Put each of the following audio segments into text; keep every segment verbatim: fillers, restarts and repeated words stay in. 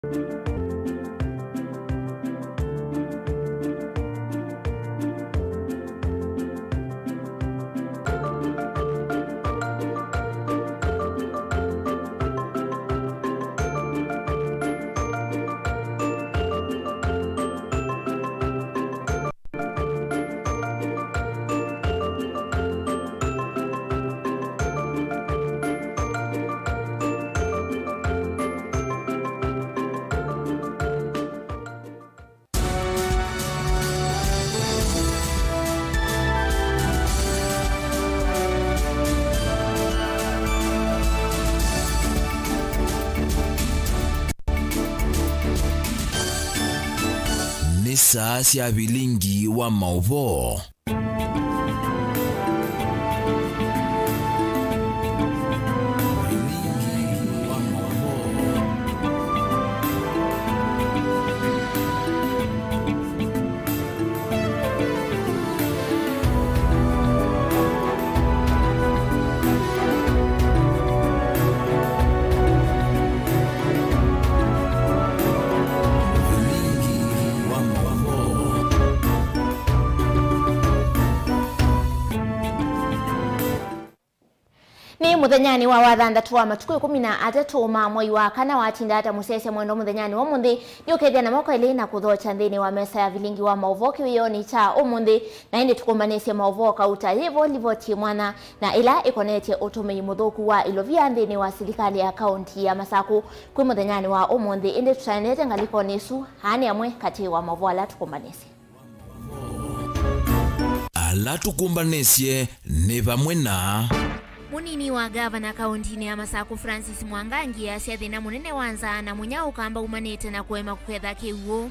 Nĩ saa sya vilingi wa maũvoo. Vilingi wa maũvoo. Nĩ mũthenyanĩ wa wathanthatũ wa matukũ ĩkũmi na atatũ ma mwei wa kana, watinda ata mũsyaĩĩsya mwendwa mũthenyanĩ wa ũmũnthĩ? Nĩũkethĩa na moko elĩ na kũthokya nthĩnĩ wa mesa ya vilingi wa maũvoo kĩwĩonĩ kya ũmũnthĩ, na ĩndĩ tũkũmbanĩsye maũvoo kauta yĩvo livoti mwanya na ĩla ĩkonetye ũtũmĩi mũthũku wa ilovia nthĩnĩ wa silikalĩ ya kaũnti ya Masakũ kwĩ mũthenyanĩ wa ũmũnthĩ. Ĩndĩ tũtaendete ngalĩkonĩ ĩsu, aa nĩ amwe katĩ wa maũvoo ala tũkũmbanĩsye. Ala tũkũmbanĩsye nĩ vamwe na. Mũnini wa ngavana kaũntinĩ ya Masakũ Francis Mwangangi easya thĩna mũnene wa nzaa na mũnyao ũkamba umanĩte na kũema kũketha kĩw'ũ.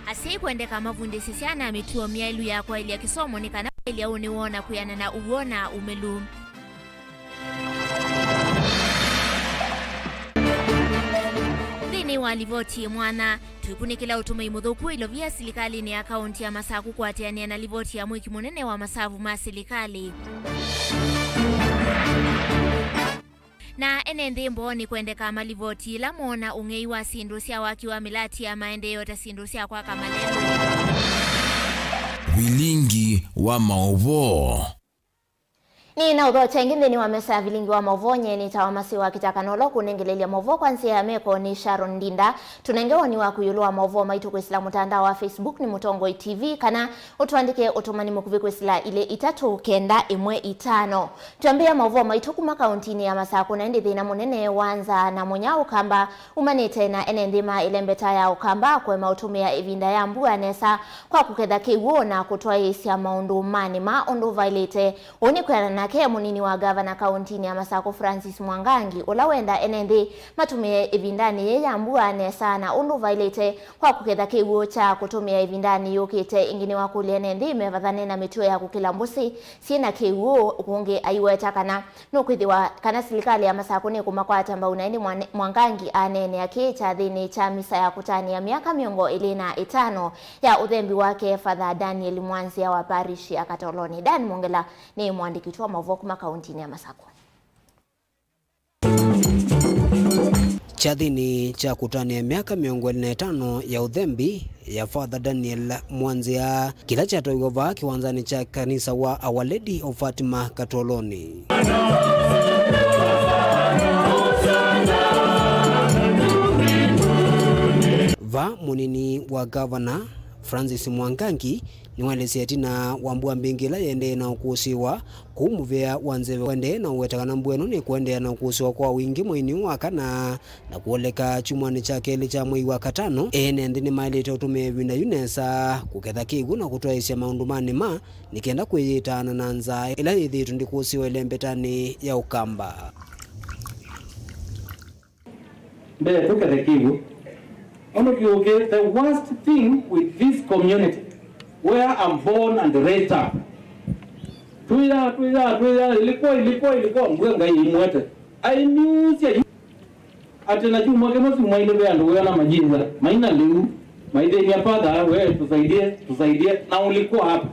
Asyai kwendeka mavundĩsye syana mĩtuo myaĩlu ya kwaĩlya kĩsomo nĩ kana kwaĩlya ũnĩ woo na kwĩanana ũw'o na ũmĩlu. Nthĩnĩ wa livoti mwanya, twĩkunĩkĩla ũtũmĩi mũthũku wa ilovia silikalĩnĩ ya kaũnti ya Masakũ kũatĩanĩa na livoti ya mwĩki mũnene wa masavu ma silikalĩ. Na ene nthĩ mboonĩ kwendeka malivoti ĩla moona ũng'ei wa syĩndũ sya waki wa mĩlati ya maendeeo ta syĩndũ sya kwaka malelũ. Vilingi wa maũvoo. Nĩ na ũthokya ĩngĩ nthĩnĩ wa mesa ya vilingi wa maũvoo, nyie nĩtawa Masiwa Kĩtaka, na ũla ũkũnengelelya maũvoo kwa nzĩa ya meko nĩ Sharon Ndinda. Tũnenge woni waku ĩũlũ wa maũvoo maitũ kwĩsĩla mũtandao wa Facebook nĩ Mũtongoi T V, kana ũtũandĩke ũtũmani mũkuvĩ kwĩsĩla ilĩ itatũ kenda ĩmwe itano. Twambĩĩa maũvoo maitũ kuma kaũntinĩ ya Masakũ, na ĩndĩ thĩna mũnene wa nzaa na mũnyao ũkamba umanĩte na ene nthĩ ma ĩlembeta ya ũkamba kũema ũtũmĩa ĩvinda ya mbua nesa kwa kũketha kĩw'ũ na kũtwaĩĩsya maũndũ ma nĩma ũndũ vaĩlĩte. Ũu nĩ kwĩanana nake mũnini wa ngavana kaũntinĩ ya Masakũ Francis Mwangangi, ũla wenda ene nthĩ matũmĩe ĩvindanĩ yĩĩ ya mbua nesa na ũndũ vaĩlĩte kwa kũketha kĩw'ũ kya kũtũmĩa ĩvindanĩ yũkĩte. Ĩngĩ nĩwakũlya ene nthĩ mevathane na mĩtuo ya kũkĩla mbũsĩ syĩ na kĩw'ũ. Kũngĩ aiweta kana nũkwĩthĩwa kana silikalĩ ya Masakũ nĩkũmakwata mbau, na ĩndĩ Mwane-, Mwangangi aneenea kĩĩ kyathĩnĩ kya misa ya kũtanĩa myaka mĩongo ĩlĩ na ĩtano ya ũthembi wake Father Daniel Mwanzĩa wa parish ya Katoloni. Dan Mwongela nĩ mũandĩki witũ wa maũvoo kuma kaũntinĩ ya Masakũ. Kyathĩnĩ kya kũtanĩa myaka mĩongo ĩlĩ na ĩtano ya ũthembi ya Father Daniel Mwanzĩa, kĩla kyatwaiwe vaa kĩwanzanĩ kya kanisa wa Our Lady of Fatima Katoloni. Vaa mũnini wa ngavana Francis Mwangangi nĩwaelesya ĩtina wa mbua mbingĩ ĩla yĩendee na ũkũsĩĩwa kũu mũvĩa wa nzeve. Ũendee na ũweta kana mbua ĩno nĩkũendeea na ũkũsĩĩwa kwa wingĩ mweinĩ ũũ wa kana, na kũoleka kyumwanĩ kya kelĩ kya mwei wa katano. Ene nthĩ nĩmaĩlĩte ũtũmĩa ĩvinda yu nesa kũketha kĩw'ũ na kũtwaĩĩsya maũndũ ma nĩma, nĩ kenda kwĩyĩtaana na nzaa ĩla yĩthĩĩtwe ndĩkũsĩĩwa ĩlembetanĩ ya ũkamba. Mbee tũkethe kĩw'ũ. Ũndũ kĩũkĩ, the worst thing with this community, where I'm born and raised up. Twĩyaa, twĩyaa, twĩyaa, ilikuwa, ilikuwa, ilikuwa, mbua Ngai imwete. Aimiusya yu. Atĩ na kyumwa kĩmwe, syumwa ilĩ, ve andũ wĩona majinza maina lĩu, maithĩnia, "Father, we tusaidie, tusaidie," na ulikuwa hapa.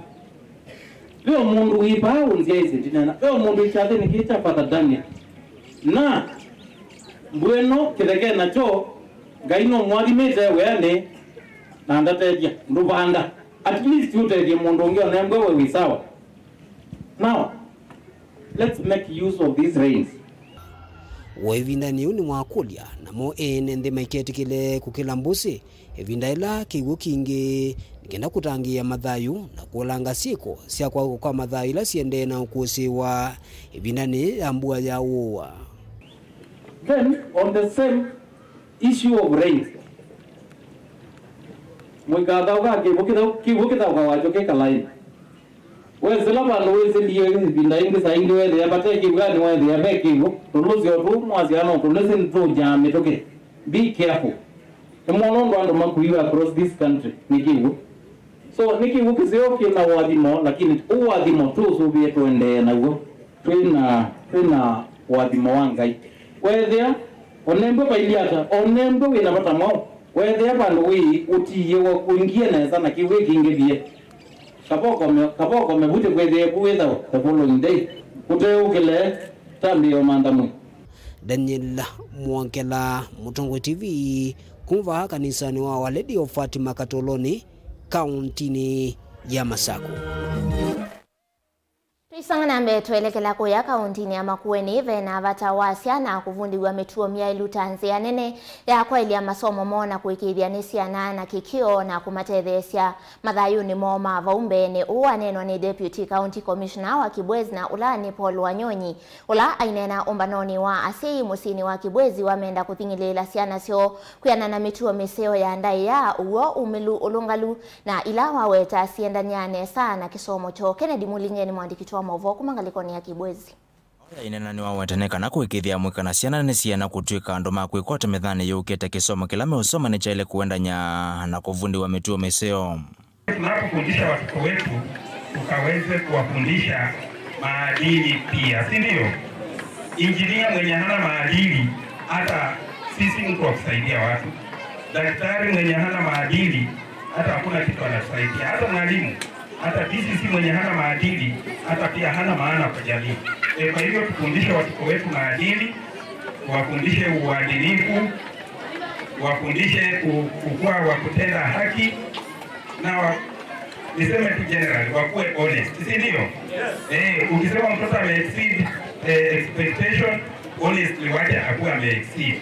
Ve o mũndũ wĩ vaa ũnzyaĩĩsye ndinena. Ve o mũndũ wĩ kyathĩnĩ kĩĩ kya Father Daniel. Na mbua ĩno kĩtheke nakyo, Ngai nũmũathimĩte wĩanĩ na ndatethya, ndũvanda. At least ũtethye mũndũ ũngĩ, onembwe we wĩ sawa. Now, let's make use of these rains. Wĩ ĩvindanĩ yĩu nĩwakũlya, namo ene nthĩ maiketĩkĩle kũkĩla mbũsĩ ĩvinda ĩla kĩw'ũ kingĩ, nĩ kenda kũtangĩĩa mathayũ na kũolanga syĩko sya kwaũka kwa mathayũ ila siendee na ũkũsĩĩwa ĩvindanĩ ya mbua ya ũua. Then, on the same issue of rain, mũikathaũka kĩw'ũ kĩthaũ-, kĩw'ũ kĩthaũka wakyo kĩ kalaĩnĩ. Wesĩla vandũ wĩsĩlie ĩvinda ĩngĩ, saa ingĩ wethĩa vate kĩw'ũ, yani wethĩa ve kĩw'ũ, tũlũsyo tũu mwasya no tũlĩsĩ nĩtũũnyaa mĩtũkĩ. Be careful. Nĩmwona ũndũ andũ makuiwe across this country nĩ kĩw'ũ. So, nĩ kĩw'ũ kĩseo kĩ na ũathimo, lakini ũathimo tũũsũvĩe tũendee naw'o. Twĩ na, twĩ na ũathimo wa Ngai. Wethĩa, onembwe vailyĩ ata, onembwe wĩ na vata mwaũ, wethĩa vandũ wĩ ũtiĩwe ũingie nesa na kĩw'ũ kĩingĩvie. Kavokome, kavokome vutĩ kwĩthĩe ku wĩthau the following day, ũteũkĩle tambĩĩo mantha mwĩ. Daniel Mwongela, Mũtongoi T V, kuma vaa kanisanĩ wa Our Lady of Fatima Katoloni, kauntinĩ ya Masakũ. Tũisonga na mbee, twelekela kũya kauntinĩ ya Makueni, ve na vata wa syana kũvundĩw'a mĩtuo myaĩlu ta nzĩa nene ya kwaĩlya masomo moo na kũĩkĩĩthya nĩ syana na kĩkĩo na kũmatetheesya mathayũnĩ moo ma vau mbeenĩ. Ũu waneenwa nĩ Deputy County Commissioner wa Kibwezi na ũla nĩ Paul Wanyonyi, ũla aineena ũmbanonĩ wa asyai mũsyĩnĩ wa Kibwezi wamenda kũthing'ĩlĩĩla syana syoo kwĩanana na mĩtuo mĩseo ya ndaĩa, ũw'o, umĩlu, ũlũngalu, na ila waweta siendany'a nesa na kĩsomo kyoo. Kennedy Mulinge nĩ mũandĩki witũ wa maũvoo kuma ngalĩkonĩ ya Kibwezi. Oya inena nĩwawetene kana kũĩkĩĩthya mũika na syana nĩsienda kũtw'ĩka andũ ma kwĩkwata mĩthanĩ yũkĩte, kĩsomo kĩla meũsoma nĩkyaĩle kũendany'a na kũvundĩw'a mĩtuo mĩseo. Tunapofundisha watoto wetu, tukaweze kuwafundisha maadili pia, si ndio? Injinia mwenye hana maadili, hata sisi mtu wa kusaidia watu. Daktari mwenye hana maadili, hata hakuna kitu anatusaidia. Hata mwalimu, hata D C C mwenye hana maadili, hata pia hana maana kwa jamii. E, kwa hivyo tufundishe watoto wetu maadili, wafundishe uadilifu, wafundishe ku-, kukua wa kutenda haki, na wa-, niseme tu general, wakuwe honest, si ndio? Eh, ukisema mtoto ame exceed, eh, expectation, honestly wacha akuwe ame exceed.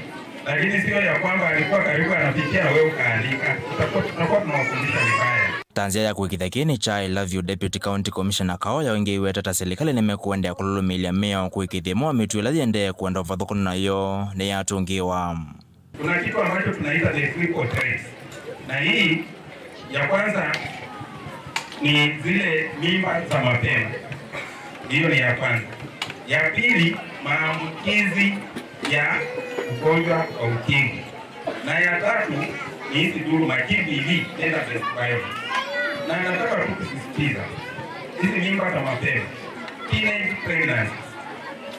Lakini sio ya kwamba alikuwa karibu anafikia na wewe ukaandika. Tutakuwa, tutakuwa tunawafundisha vibaya. Ta nzĩa ya kũĩkĩĩthya kĩĩ nĩ kya I Love You, Deputy County Commissioner Kaoya ũingĩ aiweta ta silikalĩ nĩmekũendeea kũlũlũmĩĩlya mĩao kũĩkĩĩthya ĩmwe wa mĩtuo ĩla yĩendee kũenda ũvathũkany'o nayo nĩyatũngĩĩwa. Kuna kitu ambacho tunaita the triple threats. Na hii ya kwanza ni zile mimba za mapema. Hiyo ni ya kwanza. Ya pili, maambukizi ya ugonjwa wa ukimwi. Na ya tatu ni hizi dhuluma, G B V, gender based violence. Na nataka tu kusisitiza, hizi mimba za mapema, teenage pregnancies,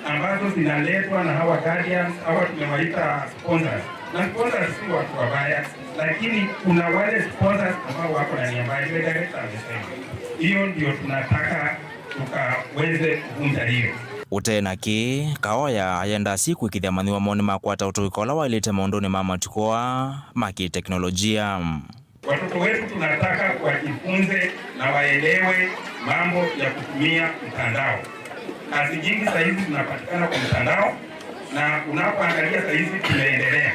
ambazo zinaletwa na hawa guardians, hawa tumewaita sponsors. Na sponsors si watu wabaya, lakini kuna wale sponsors ambao wako na nia mbaya, vile director amesema. Hiyo ndio tunataka tukaweze kuvunja hiyo. Ũtee na kĩĩ, Kaoya ayenda asyai kũĩkĩĩthya manyuwa moo nĩmakwata ũtũĩka ũla waĩlĩte maũndũnĩ ma matukũ aa ma kĩteknolojia. Watoto wetu tunataka wajifunze na waelewe mambo ya kutumia mtandao. Kazi nyingi saa hizi zinapatikana kwa mtandao, na unapoangalia saa hizi tumeendelea.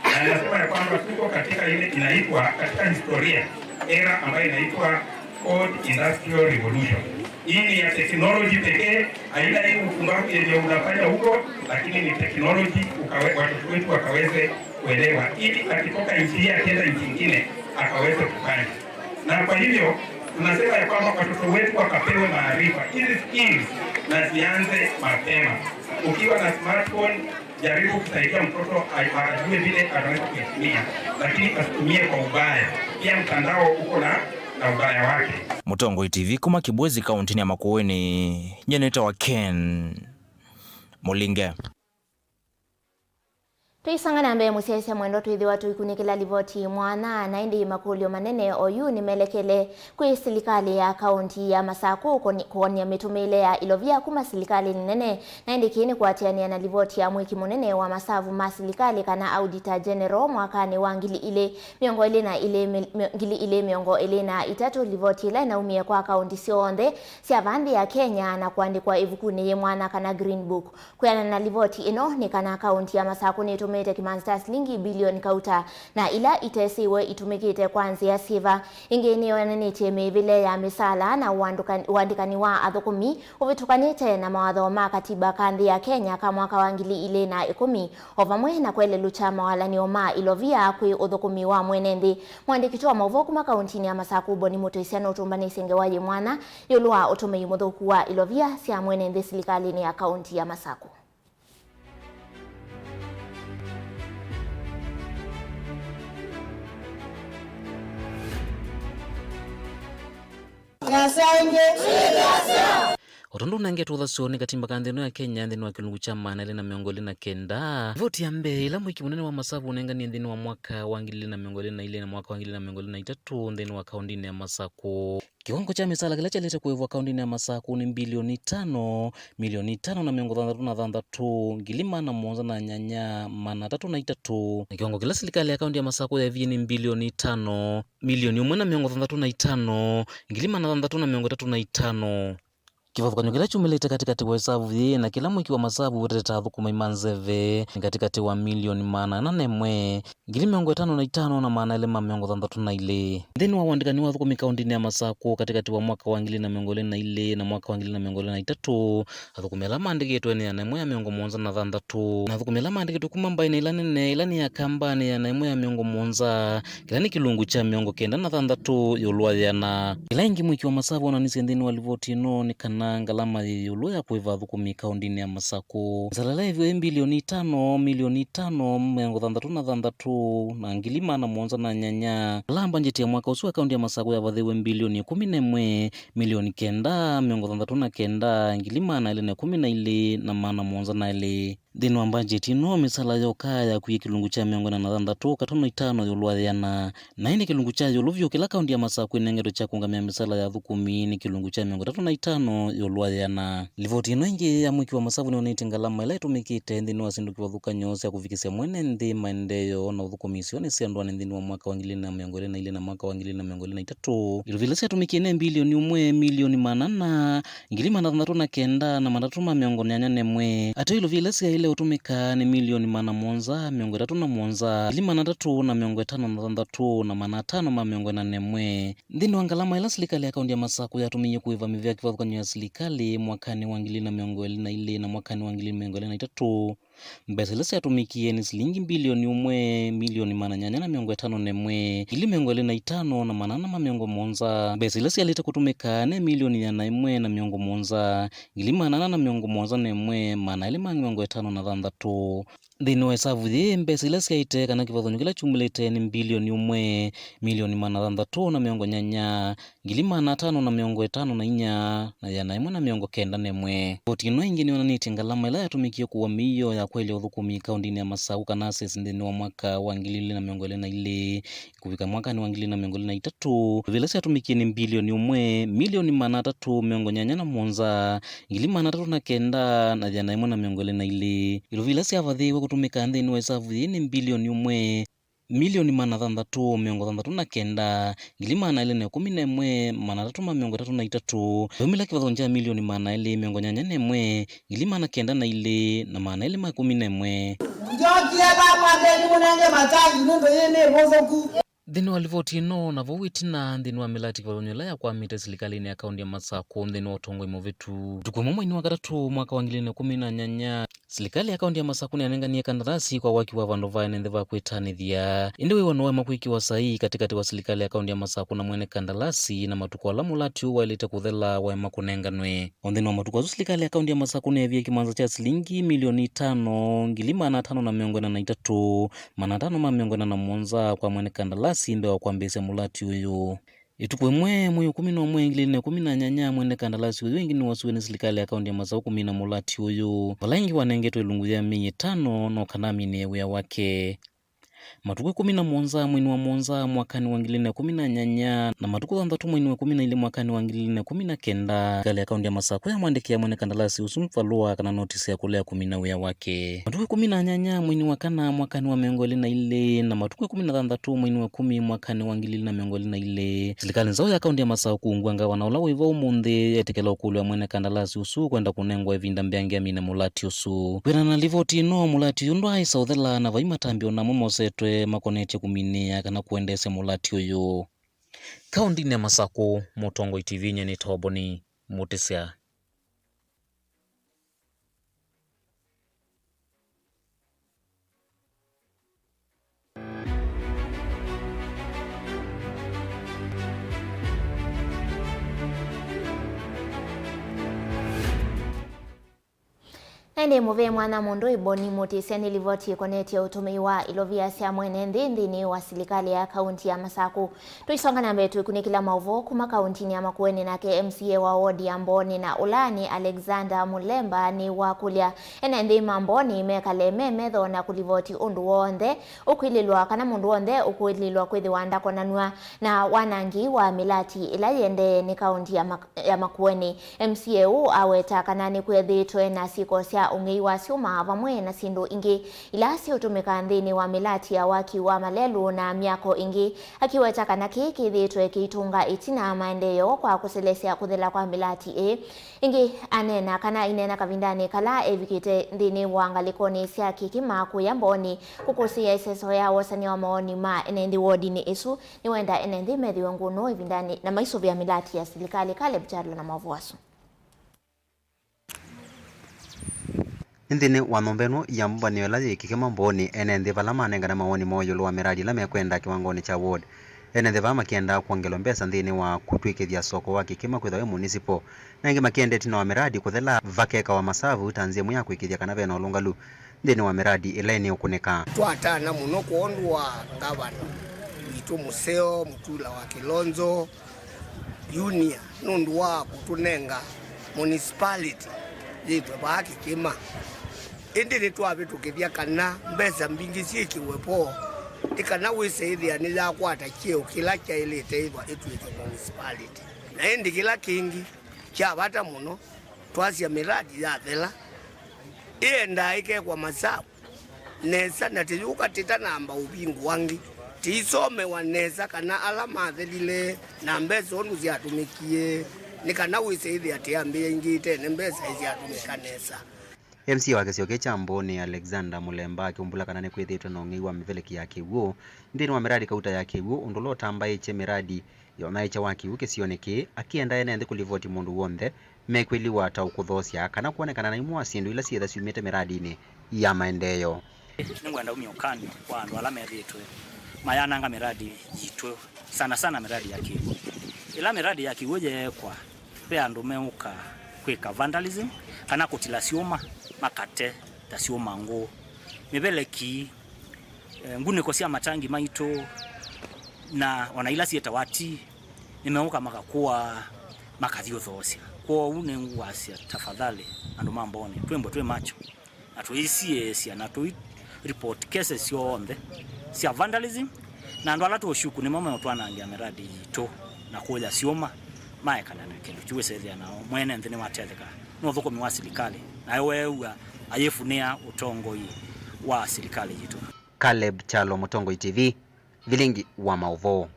Na ninasema ya kwamba tuko katika ile inaitwa, katika historia, era ambayo inaitwa Fourth Industrial Revolution. Hii ni ya technology pekee, haina hii upumbavu yenye unafanya huko, lakini ni technology ukawe-, watoto wetu wakaweze kuelewa, ili akitoka nchi hii akienda nchi nyingine akaweze kufanya. Na kwa hivyo tunasema ya kwamba watoto wetu wakapewe maarifa, hizi skills, na zianze mapema. Ukiwa na smartphone, jaribu kusaidia mtoto a-, ajue vile anaweza kuitumia, lakini asitumie kwa ubaya. Pia mtandao uko na, na ubaya wake. Mũtongoi T V kuma Kibwezi, kauntinĩ ya Makueni, nyie nĩtawa Ken Mũlinge. Tũisanga na mbee, mũsyaĩĩsya mwendwa, twĩthĩwa tũikunĩkĩla livoti mwanya, na ĩndĩ makũlyo manene oyu nĩmelekele kwĩ silikalĩ ya kaũnti ya Masakũ kũni-, kũkonia mĩtũmĩĩle ya ilovia kuma silikalĩnĩ nene. Na ĩndĩ kĩĩ nĩ kũatĩanĩa na livoti ya mwĩki mũnene wa masavu ma silikalĩ, kana Auditor General, mwakanĩ wa ngili ilĩ mĩongo ĩlĩ na ilĩ, mil-, mĩ-, ngili ilĩ mĩongo ĩlĩ na itatũ, livoti ĩla ĩnaumie kwa kaũnti syonthe sya vaa nthĩ ya Kenya na kũandĩkwa ĩvukunĩ yĩ mwanya, kana Green Book. Kwĩanana na livoti ĩno, nĩ kana kaũnti ya Masakũ nĩtũmĩĩte kĩmanzi kya silingi bilioni kauta, na ila itesĩwe itũmĩkĩte kwa nzĩa syĩva. Ĩngĩ nĩyonanĩtye mĩĩvĩle ya mĩsaala na ũandũka-, ũandĩkani wa athũkũmi ũvĩtũkanĩte na mawatho ma katiba ka nthĩ ya Kenya ka mwaka wa ngili ilĩ na ĩkũmi, o vamwe na kwelelũkya mawalany'o ma ilovia kwĩ ũthũkũmi wa mwene nthĩ. Mũandĩki witũ wa maũvoo kuma kaũntinĩ ya Masakũ, Boni Mũtũisya, nũtũmbanĩisye ngewa yĩ mwanya ĩũlũ wa ũtũmĩi mũthũku wa ilovia sya mwene nthĩ silikalĩnĩ ya kaũnti ya Masakũ. O tondũ ũnengetwe ũthasyo nĩ katimba ka nthĩ ĩno ya Kenya nthĩnĩ wa kĩlungu kya maana elĩ na mĩongo ĩlĩ na kenda, livoti ya mbee ĩla mwĩki mũnene wa masavu ũnenganie nthĩnĩ wa mwaka wa ngili ilĩ na mĩongo ĩlĩ na ilĩ na mwaka wa ngili ilĩ na mĩongo ĩlĩ na itatũ nthĩnĩ wa kaũntinĩ ya Masakũ. Kĩwango kya mĩsaala kĩla kyaĩlĩte kũĩvwa kaũntinĩ ya Masakũ nĩ mbilioni itano, milioni itano na mĩongo thanthatũ na thanthatũ, ngili maana mũonza na nyanya, maana atatũ na itatũ. Na kĩwango kĩla silikalĩ ya kaũnti ya Masakũ yaĩvie nĩ mbilioni itano, milioni ũmwe na mĩongo thanthatũ na itano, ngili maana thanthatũ na mĩongo ĩtatũ na itano. Kĩvathũkany'o kĩla kyumĩlĩte katĩkatĩ wa ĩsavu yĩĩ na kĩla mwĩki wa masavu wetete ta athũkũmi ma nzeve nĩ katĩkatĩ wa milioni maana ana na ĩmwe, ngili mĩongo ĩtano na itano na maana elĩ ma mĩongo thanthatũ na ilĩ. Nthĩnĩ wa ũandĩkani wa athũkũmi kaũntinĩ ya Masakũ katĩkatĩ wa mwaka wa ngili na mĩongo ĩlĩ na ilĩ na mwaka wa ngili na mĩongo ĩlĩ na itatũ, athũkũmi ala maandĩkĩtwe nĩ ĩana ĩmwe ya mĩongo mũonza na thanthatũ, na athũkũmi ala maandĩkĩtwe kuma mbaĩnĩ ĩla nene, ĩla nĩ ya Kamba, nĩ ĩana ĩmwe ya mĩongo mũonza, kĩla nĩ kĩlungu kya mĩongo kenda na thanthatũ ĩũlũ wa ĩana. Ĩla ĩngĩ mwĩki wa masavu onanisye nthĩnĩ wa livoti ĩno nĩ kana ngalama yĩ ĩũlũ ya kũĩva athũkũmi kaũntinĩ ya Masakũ. Mĩsaala ĩla ĩviwe ĩ mbilioni itano, milioni itano, mĩongo thanthatũ na thanthatũ, na ngili maana mũonza na nyanya. Ala mbanjeti ya mwaka ũsu wa kaũnti ya Masakũ yavathĩiwe mbilioni ĩkũmi na ĩmwe, milioni kenda, mĩongo thanthatũ na kenda, ngili maana elĩ na ĩkũmi na ilĩ, na maana mũonza na elĩ. Nthĩnĩ wa mbanjeti ĩno, mĩsaala yoka yakuie kĩlungu kya mĩongo ĩna na thanthatũ katono itano ĩũlũ wa ĩana, na ĩndĩ kĩlungu kya ĩũlũ vyũ kĩla kaũnti ya Masakũ ĩnengetwe kya kũũngamĩa mĩsaala ya athũkũmi nĩ kĩlungu kya mĩongo ĩtatũ na itano ĩũlũ wa ĩana. Livoti ĩno ĩngĩ ya mwĩki wa masavu nĩyonetye ngalama ĩla ĩtũmĩkĩte nthĩnĩ wa syĩndũ kĩvathũkany'o sya kũvikĩsya mwene nthĩ maendeeo na ũthũkũmi isionĩ sya ndũanĩ nthĩnĩ wa mwaka wa ngili ilĩ na mĩongo ĩlĩ na ilĩ na mwaka wa ngili ilĩ na mĩongo ĩlĩ na itatũ. Ilovia ila syatũmĩkie nĩ mbilioni ũmwe, milioni maana ana, ngili maana thanthatũ na kenda na matatũ ma mĩongo nyanya na ĩmwe. Ateo ilovia ila syaĩle ũtũmĩka nĩ milioni maana mũonza, mĩongo ĩtatũ na mũonza, ngili maana atatũ na mĩongo ĩtano na thanthatũ na maana atano ma mĩongo ĩna na ĩmwe. Nthĩnĩ wa ngalama ĩla silikalĩ ya kaũnti ya Masakũ yatũmĩie kũĩva mĩvĩa kĩvathũkany'o ya silikalĩ mwakanĩ wa ngili na mĩongo ĩlĩ na ilĩ na mwakanĩ wa ngili mĩongo ĩlĩ na itatũ, mbesa ila syatũmĩkie nĩ silingi mbilioni ũmwe, milioni maana nyanya na mĩongo ĩtano na ĩmwe, ngili mĩongo ĩlĩ na itano na maana ana ma mĩongo mũonza. Mbesa ila syaĩlĩte kũtũmĩka nĩ milioni ĩana ĩmwe na mĩongo mũonza, ngili maana ana na mĩongo mũonza na ĩmwe, maana elĩ ma mĩongo ĩtano na thanthatũ. Nthĩnĩ wa ĩsavu yĩĩ, mbesa ila syaĩte kana kĩvathũkany'o kĩla kyumĩlĩte nĩ mbilioni ũmwe, milioni maana thanthatũ na mĩongo nyanya, ngili maana atano na mĩongo ĩtano na inya, na ĩana ĩmwe na mĩongo kenda na ĩmwe. Livoti ĩno ĩngĩ nĩyonanĩtye ngalama ĩla yatũmĩkie kũua mĩio ya kwaĩlya ũthũkũmi kaũntinĩ ya Masakũ kana assets nthĩnĩ wa mwaka wa ngili ilĩ na mĩongo ĩlĩ na ilĩ kũvika mwakanĩ wa ngili ilĩ na mĩongo ĩlĩ na itatũ. Ilovia ila syatũmĩkie nĩ mbilioni ũmwe, milioni maana atatũ mĩongo nyanya na mũonza, ngili maana atatũ na kenda, na ĩana ĩmwe na mĩongo ĩlĩ na ilĩ. Ilovia ila syavathĩĩwe kũtũmĩka nthĩnĩ wa ĩsavu yĩĩ nĩ mbilioni ũmwe, milioni maana thanthatũ mĩongo thanthatũ na kenda, ngili maana elĩ na ĩkũmi na ĩmwe, maana atatũ ma mĩongo ĩtatũ na itatũ, vaumĩla kĩvathũkany'o kya milioni maana elĩ mĩongo nyanya na ĩmwe, ngili maana kenda na ilĩ, na maana elĩ ma ĩkũmi na ĩmwe. Njokie vaa mwambeni mũnenge matangi nũndũ yĩ nĩ ĩvũthũku. Nthĩnĩ wa livoti ĩno, na vau ĩtina, nthĩnĩ wa mĩlati kĩvathũkany'o ĩla yakwamĩte silikalĩnĩ ya kaũnti ya Masakũ nthĩnĩ wa ũtongoi mũvĩtu, ũtukũ ũmwe mweinĩ wa katatũ mwaka wa ngili ilĩ na ĩkũmi na nyanya, silikalĩ ya kaũnti ya Masakũ nĩyanenganie kandalasi kwa waki wa vandũ va ene nthĩ va kwĩtanĩthya. Ĩndĩ wĩw'ano waema kwĩkĩwa saii katĩkatĩ wa silikalĩ ya kaũnti ya Masakũ na mwene kandalasi, na matukũ ala mũlati ũũ waĩlĩte kũthela waema kũnenganwe. O nthĩnĩ wa matukũ asu, silikalĩ ya kaũnti ya Masakũ nĩyeevie kĩmanza kya silingi milioni itano, ngili maana atano na mĩongo ĩna na itatũ, maana atano ma mĩongo ĩna na mũonza kwa mwene kandalasi mbee wa kwambĩĩsya mũlati ũyũ. Ĩtukũ ĩmwe, mwei wa ĩkũmi na ũmwe, ngili ilĩ na ĩkũmi na nyanya, mwene kandalasi ũyũ ĩngĩ nĩwasũiwe nĩ silikalĩ ya kaũntĩ ya Masaku kũmina mũlati ũyũ. Vala ĩngĩ wanengetwe ilungu ya myei ĩtano no kana amine wĩa wake. Matukũ ĩkũmi na mũonza mweinĩ wa mũonza mwakanĩ wa ngili ilĩ na ĩkũmi na nyanya, na matukũ thanthatũ mweinĩ wa ĩkũmi na ilĩ mwakanĩ wa ngili ilĩ na ĩkũmi na kenda, silikalĩ ya kaũntĩ ya Masaku yamwandĩkĩa mwene kandalasi ũsu valũa kana notisi ya kũlea kũmina wĩa wake. Matukũ ĩkũmi na nyanya mweinĩ wa kana mwakanĩ wa mĩongo ĩlĩ na ilĩ, na matukũ ĩkũmi na thanthatũ mweinĩ wa ĩkũmi mwakanĩ wa ngili ilĩ na mĩongo ĩlĩ na ilĩ, silikalĩ nzaũ ya kaũntĩ ya Masaku kũungwa ngavana ũla wĩ vo ũmũnthĩ yetĩkĩla ũkũlyo wa mwene kandalasi ũsu kwenda kũnengwa ĩvinda mbeange amine mũlati ũsu. Kwĩanana na livoti ĩno, mũlati ũyũ ndwaaĩsa ũthela na vai matambya o namo mosetwe makonetye kũminĩa kana kũendeesya mũlati ũyũ. Kaũntĩnĩ ya Masaku, Mũtongoi T V nyie nĩ Toboni Mũtĩsya. Na ĩndĩ mũvee mwanya mũndũ Iboni Mũtĩsya nĩ livoti ĩkonetye ũtũmĩi wa ilovia sya mwene nthĩ nthĩnĩ wa silikalĩ ya kaũntĩ ya Masaku. Tũisonga na mbee twĩkunĩkĩla maũvoo kuma kaũntĩnĩ ya Makueni, nake M C A wa wodi ya Mbooni na ũla nĩ Alexander Mũlemba nĩwakũlya ene nthĩ ma Mbooni mekale me metho na kũlivoti ũndũ w'onthe ũkwĩlĩlwa kana mũndũ w'onthe ũkwĩlĩlwa kwĩthĩwa ndakonanw'a na wanangi wa mĩlati ĩla yĩendee nĩ kaũntĩ ya Mak-, ya Makueni. M C A ũũ aweta kana nĩkwĩthĩĩtwe na syĩko sya ũng'ei wa syũma vamwe na syĩndũ ingĩ ila siũtũmĩka nthĩnĩ wa mĩlati ya waki wa malelũ na myako ĩngĩ, akiweta kana kĩĩ kĩthĩĩtwe kĩitũnga ĩtina maendeeo kwa kũselesya kũthela kwa mĩlati ĩĩ. Ĩngĩ aneena kana aineena kavindanĩ kala evikĩte nthĩnĩ wa ngalĩkonĩ sya Kĩkĩma kũya Mbooni kũkũsĩĩa ĩseso ya wosany'a wa mawoni ma ene nthĩ wodinĩ ĩsu, nĩwenda ene nthĩ methĩwe ngũnũ ĩvindanĩ na maisũvĩa mĩlati ya silikalĩ. Caleb Kyalo na maũvoo asu. Nthĩnĩ wa nyũmba ĩno ya mbũvanĩo ĩla yĩ Kĩkĩma Mbooni, ene nthĩ vala manengane mawoni moo ĩũlũ wa mĩradi ĩla mekwenda kĩwangonĩ kya ward. Ene nthĩ vaa makĩendaa kwongelwa mbesa nthĩnĩ wa kũtw'ĩkĩthya soko wa Kĩkĩma kwĩthwa wĩ municipal, na ĩngĩ makĩenda ĩtina wa mĩradi kũthela vakekawa masavu ta nzĩa ĩmwe ya kũĩkĩĩthya kana ve na ũlũngalu nthĩnĩ wa mĩradi ĩla ĩnĩũkũnĩka. Twatana mũno kwondũ wa ngavana witũ mũseo, Mutula wa Kilonzo, Junior nũndũ wa kũtũnenga municipality yĩtwe vaa Kĩkĩma. Ĩndĩ nĩtwavĩtũkĩthya kana mbesa mbingĩ syĩkĩwe vo nĩ kana wĩse ĩthĩa nĩyakwata kyeo kĩla kyaĩlĩte ĩva ĩtw'ĩke municipality. Na ĩndĩ kĩla kĩngĩ kya vata mũno, twasya mĩradi yathela, ĩendaa ĩkekwa masavu nesa, na tĩyũka tĩtanamba ũvingũa angĩ, tĩisomewa nesa kana ala mathelile na mbesa ũndũ syatũmĩkie, nĩ kana wĩse ĩthĩa tĩambĩĩa ingĩ ĩtene mbesa ĩsyatũmĩka nesa. M C A wa kĩsio kĩĩ kya Mbooni, Alexander Mũlemba, akĩumbũla kana nĩkwĩthĩĩtwe na ũng'ei wa mĩveleki ya kĩw'ũ nthĩnĩ wa mĩradi kauta ya kĩw'ũ, ũndũ ũla ũtambaĩtye mĩradi ya ũnyaĩĩkya wa kĩw'ũ kĩsionĩ kĩĩ, akĩenda ene nthĩ kũlivoti mũndũ w'onthe mekwĩliwa ta ũkũthoosya kana kwonekana na imwe wa syĩndũ ila syĩtha syumĩte mĩradinĩ ya maendeeo. Nĩngwenda umya ũkany'o kwa andũ ala methĩĩtwe mayananga mĩradi yitũ, sana sana mĩradi ya kĩw'ũ. Ĩla mĩradi ya kĩw'ũ yeekwa, ve andũ meũka kwĩka vandalism kana kũtila syũma, makate ta syũma ngũũ, mĩveleki, eh, ngunĩko sya matangi maitũ, na ona ila syĩtawa tii, nĩmeũka makakũa, makathi ũthoosya. Kwoou nĩngũasya, tafadhali, andũ ma Mbooni, twĩmbwe twĩ macho, na tũisiĩĩsya, na tũi report cases syonthe sya vandalism, na andũ ala tũũshuku nĩmo meũtwanangĩa mĩradi yitũ na kũya syũma, maekana na kĩndũ kĩu, wĩsethĩa nao mwene nthĩ nĩwatetheka nĩ ũthũkũmi wa silikalĩ, nayo weew'a ayĩfunĩa ũtongoi wa silikalĩ yitũ. Caleb Kyalo, Mũtongoi T V, vilingi wa maũvoo.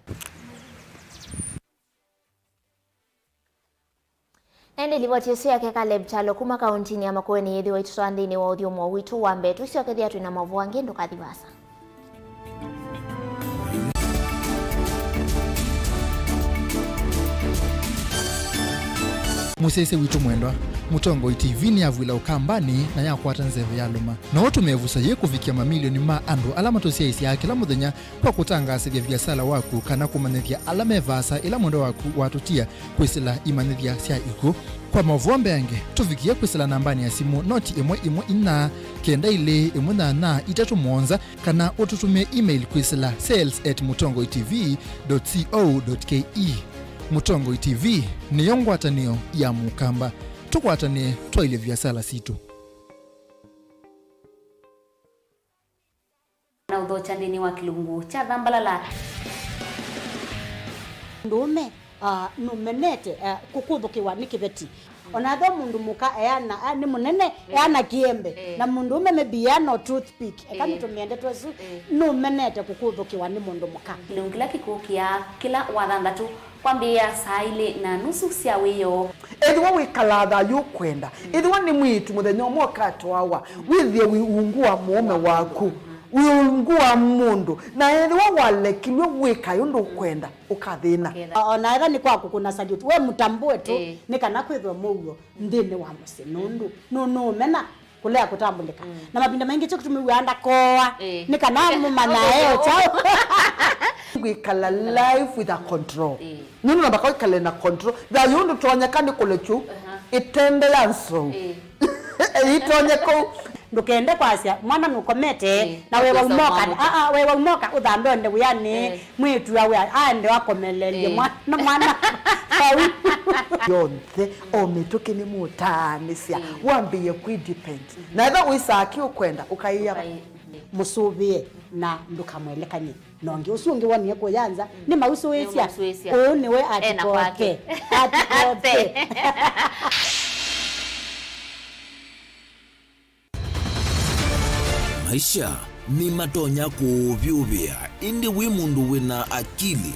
Na ĩndĩ livoti ĩsu yake Caleb Kyalo kuma kaũntĩnĩ ya Makueni yĩthĩwa itũtwaa nthĩnĩ wa ũthyũmũo witũ wa mbee. Tũisyokethya twĩ na maũvoo angĩ, ndũkathi vaasa. Mũsyaĩĩsya witũ mwendwa, Mũtongoi T V nĩyavw'ĩla Ũkambanĩ na yakwata nzeve ya lũma. No ũtũme ĩvuso yĩĩ kũvikĩa mamilioni ma andũ ala matũsyaĩĩsyaa kĩla mũthenya kwa kũtangaasĩthya viasala waku kana kũmanyĩthya ala me vaasa ĩla mwendwa waku watũtia kwĩsĩla imanyĩthya sya ikw'ũ. Kwa maũvoo mbeange, tũvikĩe kwĩsĩla nambanĩ ya simũ noti ĩmwe ĩmwe inya, kenda ilĩ ĩmwe nyanya itatũ mũonza, kana ũtũtũmĩe email kwĩsĩla sales at mũtongoitv dot co dot ke. Mũtongoi T V nĩyo ngwatanĩo ya Mũkamba. Tũkwatanĩe twaĩlye viasala sitũ. Na ũthokya nthĩnĩ wa kĩlungu kya Thambalala. Mũndũũme, ah, nũmenete, ah, kũkũthũkĩwa nĩ kĩveti. O na ethĩwa mũndũ mũka eana, ah, nĩ mũnene, eh, eana kĩembe. Eh. Na mũndũũme maybe eana o toothpick. Eka, eh, nĩtũmĩe ndeto ĩsu, eh, nũmenete kũkũthũkĩwa nĩ mũndũ mũka. Kĩlungu kĩla kĩkũkĩa kĩla wathanthatũ kwambĩĩa saa ilĩ na nusu sya wĩoo. Ethĩwa wĩkalaa thayũ ũkwenda, ethĩwa nĩ mwĩĩtu mũthenya ũmwe ũkatwawa, wĩthĩe wĩ ungu wa mũũme waku, wĩ ungu wa mũndũ, na ethĩwa walekilw'e wĩkae ũndũ ũkwenda, ũkathĩna. Ũkethĩa. O na ethĩwa nĩ kwa kũkũna salute, we mũtambũe tu, ĩĩ, nĩ kana kwĩthwe mũuo nthĩnĩ wa mũsyĩ, nũndũ nũ-, nũũmena kũlea kũtambũlĩka. Mm. Na mavinda maingĩ kyo kĩtumi wĩaa ndakoa, ĩĩ, nĩ kana mũmanyae o kyaũ. Kwĩkala life with a control. Ĩĩ. Nũndũ namba kwa ĩkale na control. Thayũ ndũtonyeka nĩ kũlekyu. Aha. Ĩtende ya nsou. Ĩĩ. Ĩtonye kũu. Ndũkende kwasya mwana nũkomete, ĩĩ, na wewa umoka, aa, wewa umoka ũthambe onde wĩanĩ, ĩĩ, mwĩĩtu awe aende akomelelye, ĩĩ, mwana, mwana vau. Yonthe, o mĩtũkĩ nĩmũtaanĩsya, ĩĩ, wambĩĩe kwĩ depend. Na ethĩwa wĩsaa kĩ ũkwenda, ũkaĩa. Ũkaĩ-, ĩĩ, mũsũvĩe na ndũkamwelekany'e. Na ũngĩ ũsu ũngĩ wonie kũya nza, mm, nĩmausũĩsya. Nĩmausũĩsya. Ũũ nĩwe ena kwake. Atikote. Atikote. Maisha nĩmatonya kũũvyũvĩa, ĩndĩ wĩ mũndũ wĩna akili,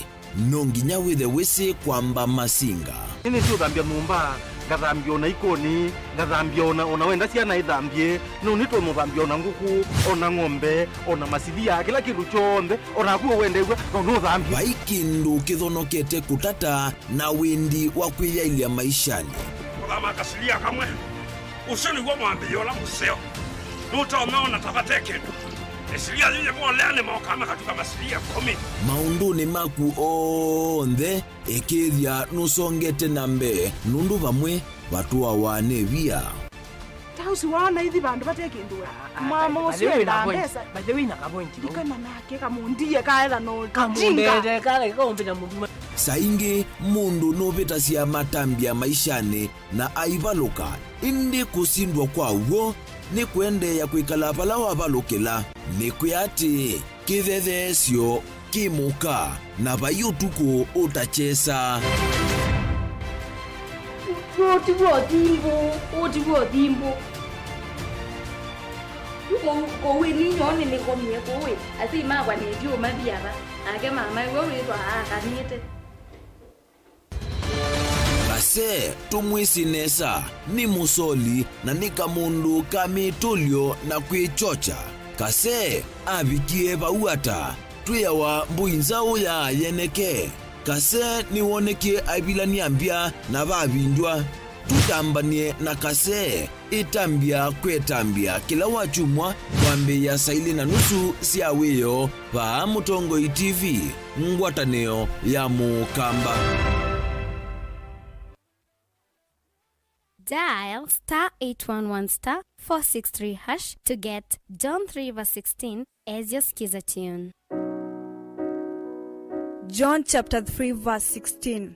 no nginya wĩthe wĩsĩ kwamba masinga. Nĩnĩsĩ ũthambya nyũmba, ngathambya ona ikoni, ngathambya ona, ona wenda syana ithambye, no nĩtonya ũthambya ona ngũkũ, ona ng'ombe, ona masilia, kĩla kĩndũ kyonthe, ona naku we wendew'a, no nũthambye. Vai kĩndũ kĩthonokete kũtata na wendi wa kwĩyaĩlya maishanĩ. Kũthama kasilia kamwe, ũsu nĩw'o mwambĩĩo ũla mũseo. Nũtonya ona ta vate kĩndũ. Ĩsilia yu yĩmolea nĩmokaa makatuka masilia ĩkũmi. Maũndũnĩ maku onthe, ĩkĩĩthya nũsongete na mbee, nũndũ vamwe vatũawa nĩ via. Ta ũsu waona ithi vandũ vate kĩndũ we. Ah, ah, mama by the ũsu way, enda na point, mbesa. By the way, na ka point, no? Ndikana nake kamũndie kaetha no kamũndete, kale kaũmbĩta mũndũ. Saa ingĩ mũndũ nũvĩtasya matambya maishanĩ na aivalũka, ĩndĩ kũsindwa kwa w'o nĩ kũendeea kwĩkala vala wavalũkĩla. Nĩkwĩa atĩĩ, kĩthetheesyo kĩ mũka, na vai ũtukũ ũtakyesa. Ũũ ti w'o thimbũ, ũũ ti w'o thimbũ. Kũu, kũu ĩni nyoo nĩnĩkomie kũu ĩ, asyai makwa nĩndiũmathi ava, nake mama ĩwe wĩthwa aakanĩte. Kase, tũmwĩsĩ nesa, nĩ mũsoli na nĩ kamũndũ ka mĩtũlyo na kwĩkyokya. Kase avikie vau ata? Twĩawa mbũi nzaũ ya yeneke. Kase nĩwonekie aivilany'a mbya na vavindw'a. Tũtambany'e na Kase. Ĩtambya kwĩtambya kĩla wakyumwa kwambĩĩa saa ilĩ na nusu sya wĩoo vaa Mũtongoi T V, ngwatanĩo ya Mũkamba. Dial star eight one one star four six three hash to get John three verse sixteen as your skiza tune. John chapter three verse sixteen.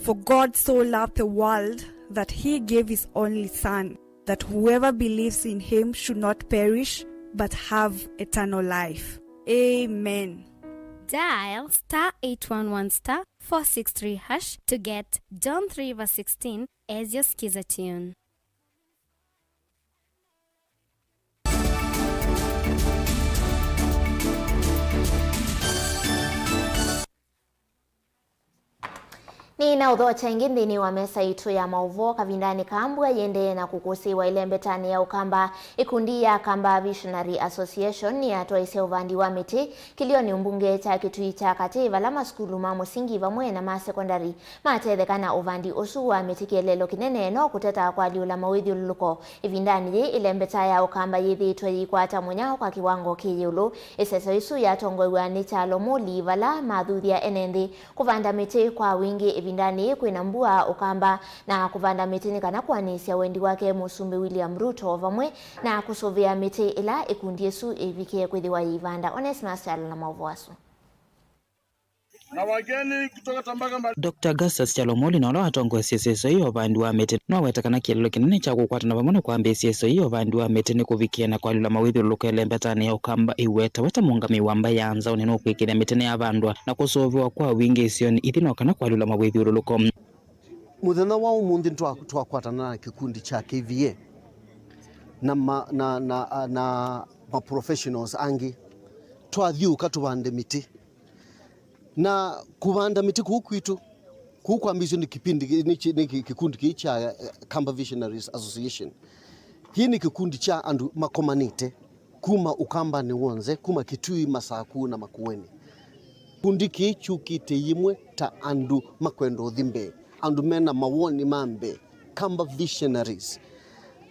For God so loved the world that he gave his only Son, that whoever believes in him should not perish but have eternal life. Amen. Dial star eight one one star four six three hash to get John three verse sixteen as your skiza tune. Nĩnaũthokya ĩngĩ nthĩnĩ wa mesa itũ ya maũvoo kavindanĩ kaa mbua yĩendee na kũkũsĩĩwa ĩlembetanĩ ya Ũkamba. Ĩkundi ya Kamba Visionary Association nĩyatwaĩsye ũvandi wa mĩtĩ kĩlĩonĩ mbunge kya Kĩtui kya Katĩ, vala masukulu ma mũsingi vamwe na ma sekondalĩ matetheka na ũvandi ũsu wa mĩtĩ. Kĩeleelo kĩnene no kũteta kwaalyũla mawĩthyũlũlũko. Ĩvindanĩ yĩĩ, ĩlembeta ya Ũkamba yĩthĩĩtwe yĩikwata mũnyao kwa kĩwango kĩ ĩũlũ. Ĩseso ĩsu yatongoew'a nĩ kyalo Mũli, vala mathuthya ene nthĩ kũvanda mĩtĩ kwa wingĩ. Ĩvindanĩ yĩĩ kwĩna mbua Ũkamba, na kũvanda mĩtĩ nĩ kana kũanĩsya wendi wake Mũsumbĩ William Ruto, vamwe na kũsũvĩa mĩtĩ ĩla ĩkundi ĩsu ĩvikie kwĩthĩwa yĩivanda. Onesmus Kyalo na maũvoo asu. Na wageni kutoka tabaka mbali. Doctor Gastus Chalomoli, na ũla watongoesye ĩseso ĩĩ ya ũvandi wa mĩtĩ, nĩwaweta kana kĩeleelo kĩnene kya kũkwatana vamwe na kwambĩĩsya ĩseso ĩĩ ya ũvandi wa mĩtĩ nĩ kũvikĩa na kũalyũla mawĩthyũlũlũko ĩlembetanĩ ya Ũkamba. Ĩweta we ta mũũngamĩi wa mbaĩ ya Nzaũni nũkwĩkĩĩthya mĩtĩ nĩyavandwa na kũsũvĩwa kwa wingĩ isionĩ ithi, no kana kũalyũla mawĩthyũlũlũko. Mũthenya wa ũmũnthĩ twa- twakwatana na kĩkundi kya K V A na ma, na, na, na ma professionals angĩ, twathyũũka tũvande mĩtĩ. Na kũvanda mĩtĩ kũu kwitũ, kũu kwambĩĩsw'e nĩ kĩpindi kĩ- nĩ kĩ- nĩ kĩ- kĩkundi kĩĩ kya, eh, Kamba Visionaries Association. Kĩĩ nĩ kĩkundi kya andũ makomanĩte kuma Ũkambanĩ w'onthe, kuma Kitui, Masaku na Makueni. Kĩkundi kĩĩ kyũkĩte yĩmwe ta andũ makwenda ũthi mbee, andũ mena mawoni ma mbee, Kamba Visionaries.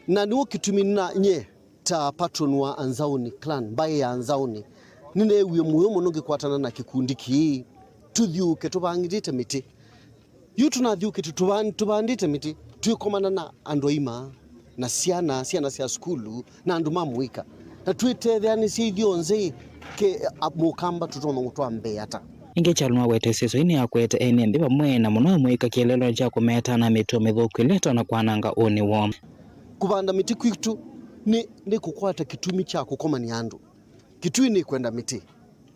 Na nĩw'o kĩtumi na nye ta patron wa Anzauni Clan, mbaĩ ya Anzauni, nĩneewie mũyo mũno ngĩkwatana na kĩkundi kĩĩ, tũthyũũke tũvangĩte mĩtĩ. Yu tũnathyũũkĩte tũvan- tũvandĩte mĩtĩ, twĩkomana na andũ aima, na syana, syana sya sukulu, na andũ ma mũika, na twĩtetheanĩsye ithyonthe ke a- Mũkamba tũtonya kũtwaa mbee ata. Ĩngĩ, Kyalo nĩwaweta ĩseso ĩĩ nĩyakwete ene nthĩ vamwe na mũno amũika kĩeleelonĩ kya kũmeta na mĩtuo mĩthũku ĩla ĩtonya kwananga ũnĩ woo. Kũvanda mĩtĩ kwitũ nĩ, nĩ kũkwata kĩtumi kya kũkomany'a andũ. Kitui nĩkwenda mĩtĩ.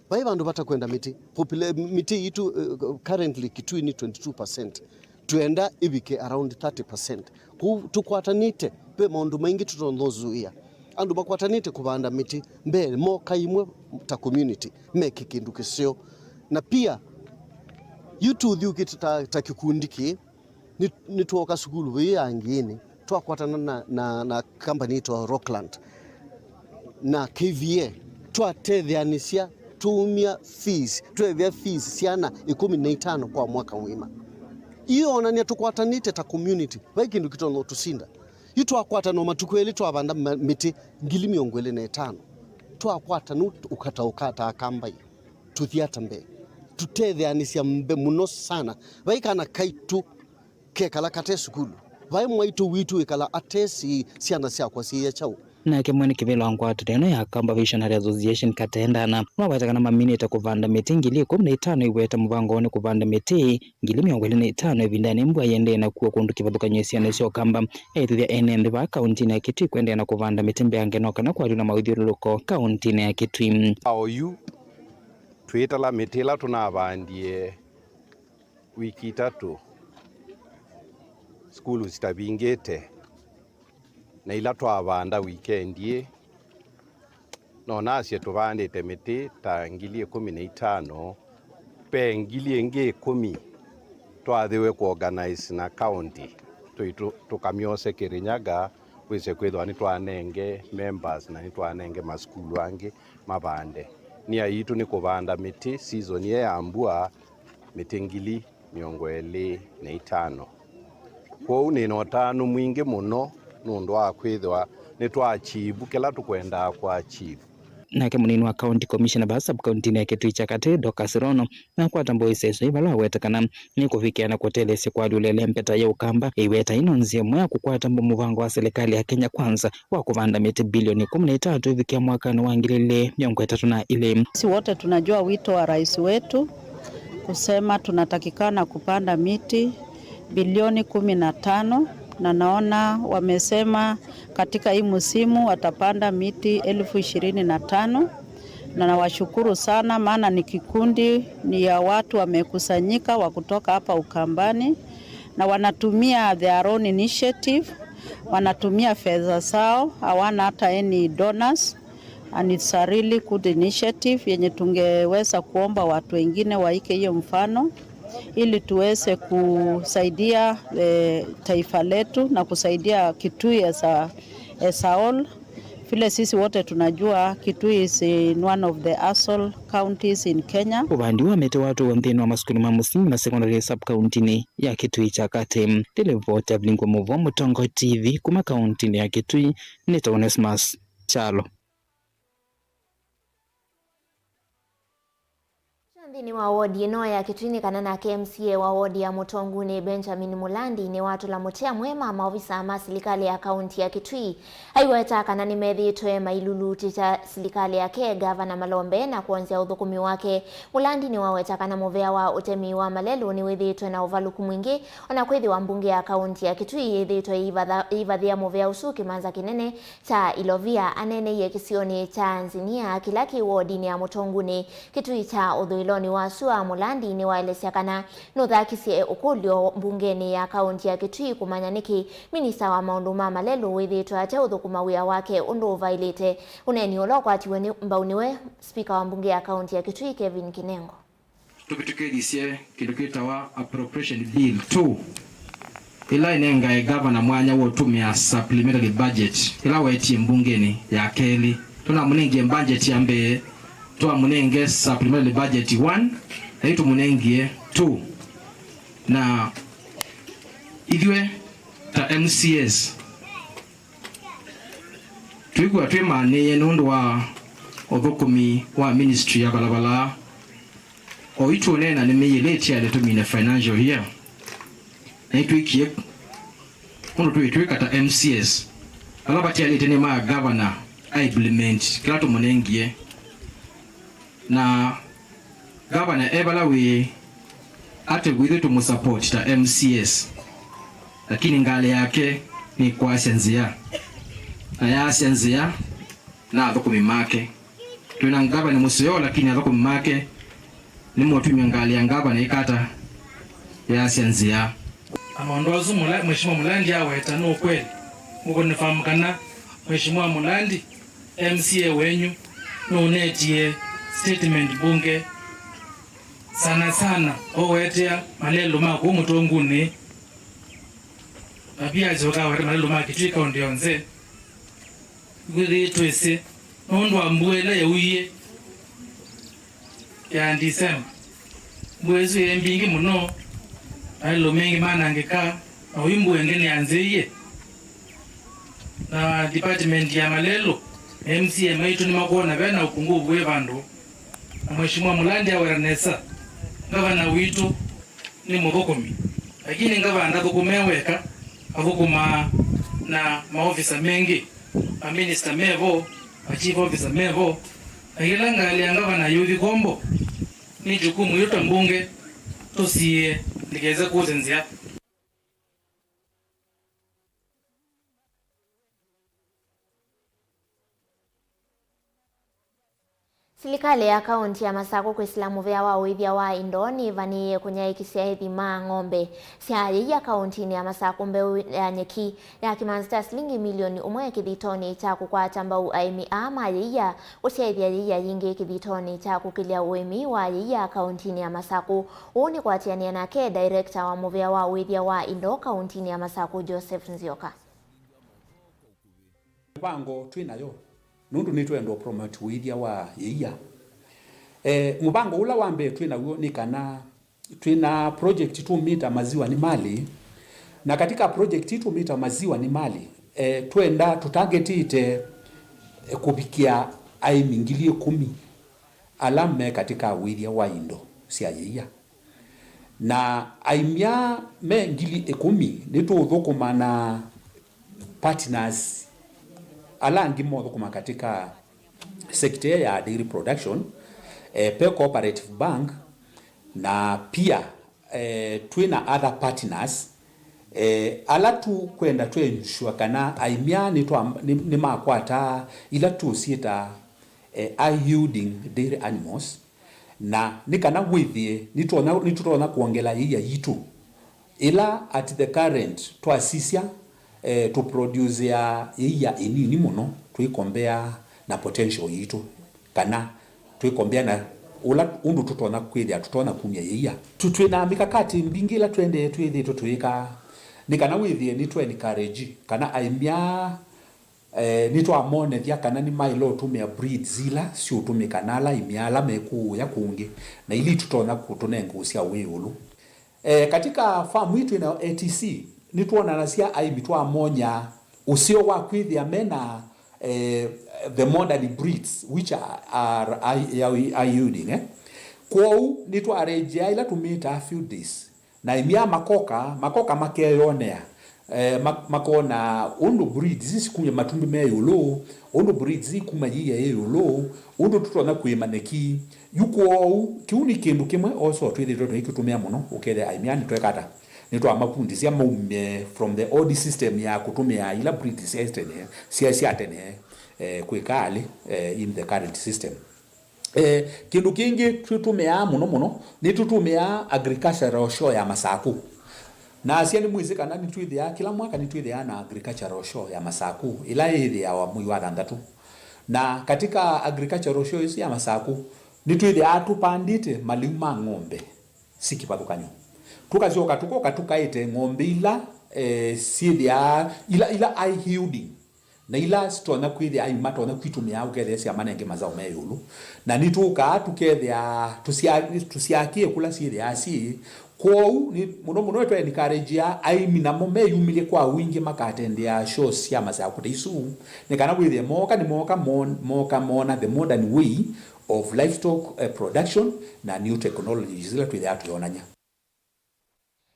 Vai vandũ vatakwenda mĩtĩ. Popula- mĩtĩ yitũ, uh, currently Kitui nĩ twenty-two percent. Twenda ĩvike around thirty percent. Kwoou tũkwatanĩte, ve maũndũ maingĩ tũtonya ũzuĩa. Andũ makwatanĩte kũvanda mĩtĩ mbee, moka imwe ta community, meke kĩndũ kĩseo. Na pia, yu tũthyũũkĩte ta, ta kĩkundi kĩĩ, nĩ- nĩtwooka sukulu vĩĩ ya Ngiini, twakwatana na, na, na company yĩtawa Rockland na K V A, twatetheanĩsya, twaumya fees, tweethĩa fees syana ĩkũmi na itano kwa mwaka mũima. Ĩĩ yonany'a tũkwatanĩte ta community, vai kĩndũ kĩtonya ũtũsinda. Yu twakwatana o matukũ elĩ twavanda ma- mĩtĩ ngili mĩongo ĩlĩ na ĩtano. Twakwatana ũkata ũkataa kambai. Tũthi ata mbee? Tũtetheanĩsya mbe mũno sana. Vai kana kaitũ kekala kate sukulu. Vai mwaitũ witũ wĩkala atesĩ syana syakwa syĩya kyaũ? Nake mwene kĩvĩla wa ngwatanĩo ĩno ya Kamba Visionary Association Katendana nĩwaweta kana maminĩte kũvanda mĩtĩ ngili ĩkũmi na itano ĩweta mũvangonĩ kũvanda mĩtĩ ngili mĩongo ĩlĩ na itano ĩvindanĩ mbua yĩendee na kuo kũndũ kĩvathũkany'o isionĩ sya Ũkamba. Ethĩthya ene nthĩ vaa kauntinĩ ya Kitui kwendeea na kũvanda mĩtĩ mbeange no kana kũalyũla mawĩthyũlũlũko kauntinĩ ya Kitui. Oyu twĩtala mĩtĩ ĩla tũnavandie wiki itatũ sukulu sitavingĩte, na ila twavanda wikendi ĩĩ, no nasye tũvandĩte mĩtĩ ta ngili ĩkũmi na itano, ve ngili ĩngĩ ĩkũmi twathĩwe kũorganize na county, tũitũ tũkamyose Kirinyaga, wĩse kwĩthĩwa nĩtwanenge members na nĩtwanenge masukulu angĩ mavande. Nia yitũ nĩ kũvanda mĩtĩ season ĩĩ ya mbua, mĩtĩ ngili mĩongo ĩlĩ na itano. Kwoou nĩ na ũtanu mwingĩ mũno nũndũ wa kwĩthĩwa nĩtwa achieve kĩla tũkwendaa kũ achieve. Nake mũnini wa County Commissioner vaa sub-county-inĩ ya Kitui kya Katĩ, Dorcas Rono, nakwata mbau ĩseso ĩĩ vala waweta kana nĩkũvikĩa na kũteleesya kũalyũla ĩlembeta ya Ũkamba. Ĩweta ĩno nzĩa ĩmwe ya kũkwata mbau mũvango wa silikalĩ ya Kenya Kwanza wa kũvanda mĩtĩ bilioni ĩkũmi na itatũ ĩvikĩa mwakanĩ wa ngili ilĩ mĩongo ĩtatũ na ilĩ. Sisi wote tunajua wito wa rais wetu kusema tunatakikana kupanda miti bilioni kumi na tano, na naona wamesema katika hii msimu watapanda miti elfu ishirini na tano, na nawashukuru sana, maana ni kikundi, ni ya watu wamekusanyika wa kutoka hapa Ukambani, na wanatumia their own initiative, wanatumia fedha zao, hawana hata any donors, and it's a really good initiative yenye tungeweza kuomba watu wengine waike hiyo mfano, ili tuweze kusaidia, eh, taifa letu na kusaidia Kitui as a, as a whole. Vile sisi wote tunajua, Kitui is in one of the hustle counties in Kenya. Ũvandi wa mĩtĩ watũwa nthĩnĩ wa masukulu ma mũsingi na sekondalĩ sub-county-inĩ ya Kitui kya Katĩ. Nĩ livoti ya Vilingwa Mũvoo, Mũtongo T V, kuma kaunti-inĩ ya Kitui, nĩtawa Onesmus Kyalo. Nthĩnĩ wa wodi ĩno ya Kitui nĩ kana nake M C A wa wodi ya Mũtongunĩ, Benjamin Mulandi, nĩwatũla mũtea mwema maovisa ma silikalĩ ya kaunti ya Kitui, aiweta kana nĩmethĩĩtwe mailulutĩtya silikalĩ yake Gavana Malombe na kwonzya ũthũkũmi wake. Mulandi nĩwaweta kana mũvea wa ũtemi wa malelũ nĩwĩthĩĩtwe na ũvalũku mwingĩ, o na kwĩthĩwa mbunge ya kaunti ya Kitui yĩthĩĩtwe yĩivatha-, yĩivathĩa mũvea ũsu kĩmanza kĩnene kya Ilovia. Aneeneie kĩsionĩ kya Nzinia kĩla kĩ wodinĩ ya Mũtongunĩ, Kitui kya ũthũĩlonĩ wa sua, Mulandi nĩwaelesya kana nũthakisye ũkũlyo mbungenĩ ya kaunti ya Kitui kũmanya nĩkĩ minista wa maũndũ ma malelũ wĩthĩĩtwe ate ũthũkũma wĩa wake ũndũ ũvaĩlĩte. Ũneeni ũla ũkwatiwe nĩ mbau nĩwe spika wa mbunge ya kaunti ya Kitui, Kevin Kinengo. Tũvĩtũkĩthisye kĩndũ kĩtawa Appropriation Bill two, ĩla ĩnengae gavana mwanya wa ũtũmĩa supplementary budget ĩla wetie mbungenĩ ya kelĩ. Tũnamũnengie budget ya mbee, twamũnenge supplementary budget one, na yu tũmũnengie two. Na ithyĩ ta M C As, twĩkw'a twĩmanĩĩe nũndũ wa ũthũkũmi wa ministry ya valavala. O itũneena nĩ mĩĩ ĩlĩ ĩtialĩ tũmine financial year, na nĩtwĩkie ũndũ twĩtwĩka ta M C As. Ala vatialĩte nĩ ma gavana a implement kĩla tũmũnengie. Na gavana e vala wĩ, ate witũ tũmũsupport ta M C As, lakini ngalĩ yake nĩ kwasya nzĩa, na yaasya nzĩa na athũkũmi make. Twĩ na ngavana mũseo, lakini athũkũmi make nĩmũtumya ngalĩ ya ngavana ĩkata yasya nzĩa. Na maũndũ asu Mula-, Mheshimiwa Mulandi aweta nĩ ũkweli. Mũconfirm kana Mheshimiwa Mulandi, M C A wenyu, nũnetie statement mbunge sana sana ũwetea malelũ ma kũu Mũtongunĩ, na pia asyoka aweta malelũ ma Kitui kaunti yonthe. Kwĩthĩĩtwe twĩsĩ nũndũ wa mbua ĩla yauie ya December. Mbua ĩsu yaĩ mbingĩ mũno, malelũ maingĩ manangĩka, na oyu mbua ĩngĩ nĩyanzĩie. Na department ya malelũ na M C A maitũ nĩmakwona vena ũpungufu wĩ vandũ. Na Mheshimiwa Mulandi aweta nesa, ngavana witũ nĩ mũthũkũmi, lakini ngavana ndathũkũme weka, athũkũmaa na maovisa mengĩ, maminista me vo, ma chief officer me vo, na yĩla ngalĩ ya ngavana yũthi kombo, nĩ jukumu yitũ ta mbunge tũsiĩe ndĩkese kũsenzya. Silikalĩ ya kaunti ya Masakũ kwĩsĩla mũvea wa ũĩthya wa indo nĩvanĩĩe kũnyaĩĩkĩsya ethi ma ng'ombe sya ayĩia kauntinĩ ya Masakũ mbeũ ya nyeki ya kĩmanza kya silingi milioni ũmwe kĩthitonĩ kya kũkwata mbau aĩmi aa ma ayĩia, ũsyaĩthya ayĩia yingĩ kĩthitonĩ kya kũkĩlya ũĩmi wa ayĩia kauntinĩ ya Masakũ. Ũu nĩ kũatĩanĩa nake director wa mũvea wa ũĩthya wa indo kauntinĩ ya Masakũ, Joseph Nzioka. Mĩvango twĩ nayo nũndũ nĩtwenda ũpromote ũĩthya wa yĩia. E, mũvango ũla wa mbee twĩ naw'o nĩ kana twĩ na project two meter maziwa ni mali, na katika project two meter maziwa ni mali, e, twenda tũtangetĩte, e, kũvikĩa aĩmi ngili ĩkũmi ala me katika ũĩthya wa indo sya yĩia. Na aĩmi aa me ngili ĩkũmi nĩtũũthũkũma na partners ala angĩ mothũkũma katika sector ya dairy production, eh, pe cooperative bank, na pia, eh, twĩ na other partners, eh, ala tũkwenda tũ ensure kana aĩmi aa nĩtwa-, nĩ-, nĩmakwataa ila tũsyĩta, eh, high yielding dairy animals, na nĩ kana wĩthĩe nĩtũtonya, nĩtũtonya kwongela yĩia yitũ, ĩla at the current twasisya, eh, tũproducea yĩia ĩnini mũno twĩkombea na potential yitũ, kana twĩkombea na ũla ũndũ tũtonya kwĩthĩa tũtonya kumya yĩia. Tũ-, twĩ na mikakati mbingĩ ila twendee twĩthĩĩtwe tũyĩka nĩ kana wĩthĩe nĩtũ encourage kana aĩmi aa, eh, nĩtwamonethya kana nĩmaĩle ũtũmĩa breeds ila siũtũmĩka na ala aĩmi ala mekũũya kũngĩ, na ili tũtonya kũtũnenga ũsyao wĩ ĩũlũ. Eh, katika farm ĩtũ ĩnayo A T C, nĩtwonanasya aĩmi twamony'a ũseo wa kwĩthĩa mena, eh, the modern breeds which are, are, are, are yielding, eh? Kwoou nĩtwaarrangĩaa ila tũmĩtaa field days. Na aimia makoka, makoka makeyonea, eh, ma-, makona ũndũ breeds isu sikumya matumbĩ me ĩũlũ, ũndũ breeds ikuma yiia ĩ ĩũlũ, ũndũ tũtonya kũĩma nyeki. Yu kwoou, kĩu nĩ kĩndũ kĩmwe also twĩthĩĩtwe tũikĩtũmĩa mũno, ũkethĩa aimia nĩtweka ata? Nĩtwamavundĩsya maumye from the old system ya kũtũmĩa ila breeds sya tene, sya, sya tene, eh, kwĩka alĩ, eh, in the current system. Eh, kĩndũ kĩngĩ twĩtũmĩaa mũno mũno, nĩtũtũmĩaa agricultural show ya Masakũ. Na asya nĩmwĩsĩ kana nĩtwĩthĩaa, kĩla mwaka nĩtwĩthĩaa na agricultural show ya Masakũ, ĩla yĩthĩawa mwei wa thanthatũ. Na katika agricultural show ĩsu ya Masakũ, nĩtwĩthĩaa tũpandĩte malĩu ma ng'ombe si kĩvathũkany'o. Tũkasyoka tũkoka tũkaĩte ng'ombe ila, eh, syĩthĩaa, ila, ila high yielding. Na ila sitonya kwĩthĩa aimia matonya kwitũmĩa ũkethĩa syamanenge mazao me ĩũlũ. Na nĩtũkaa tũkethĩa tũsya-, tũsyakĩe kũla syĩthĩaa syĩ. Kwoou, nĩ, mũno mũno nĩtwa encourage aimia namo meyumĩlye kwa wingĩ makatendea shows sya Masakũ ta isu, nĩ kana wĩthĩe mooka nĩmooka mon-, mooka moona the modern way of livestock, eh, production na new technologies ila twĩthĩaa tũyonany'a.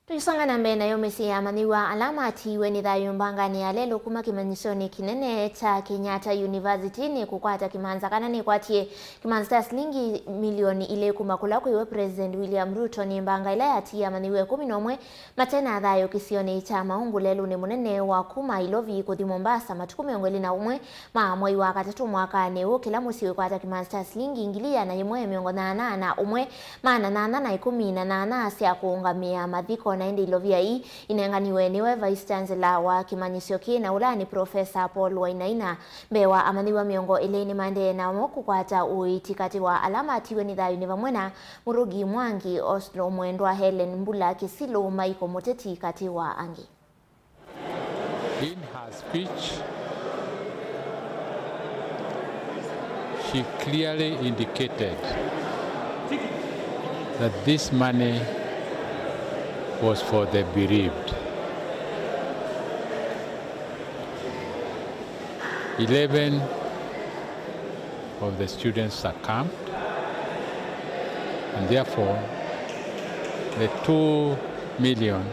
Tũisonga na mbee nayo, mĩsyĩ ya amanyĩw'a ala matiiwe nĩ thayũ mbanganĩ ya lelũ kuma kĩmanyĩsyonĩ kĩnene kya Kenyatta University nĩ kũkwata kĩmanza kana nĩkwatie kĩmanza kya silingi milioni ilĩ kuma kũla kwĩwe President William Ruto. Nĩ mbanga ĩla yatiie amanyĩw'a ĩkũmi na ũmwe mate na thayũ kĩsionĩ kya Maungu lelũnĩ mũnene wa kuma Ilovi kũthi Mombasa matukũ mĩongo ĩlĩ na ũmwe ma mwei wa katatũ mwakanĩ ũũ, kĩla mũsyĩ wĩkwata kĩmanza kya silingi ngili ĩana yĩmwe mĩongo nyanya na ũmwe, maana nyanya na ĩkũmi na nyanya sya kũũngamĩa mathiko, na ĩndĩ ilovia ii inenganiwe nĩwe Vice Chancellor wa kĩmanyĩsyo kĩĩ, na ũla nĩ Professor Paul Wainaina. Mbee wa amanyĩw'a mĩongo ĩlĩ nĩmaendee namo kũkwata ũiiti katĩ wa ala matiwe nĩ thayũ nĩ vamwe na Mũrugi Mwangi, Oslo Mwendwa, Hellen Mbula Kisilu, Michael Mũteti, katĩ wa angĩ. In her speech, she clearly indicated that this money was for the bereaved. Eleven of the students succumbed, and therefore the two million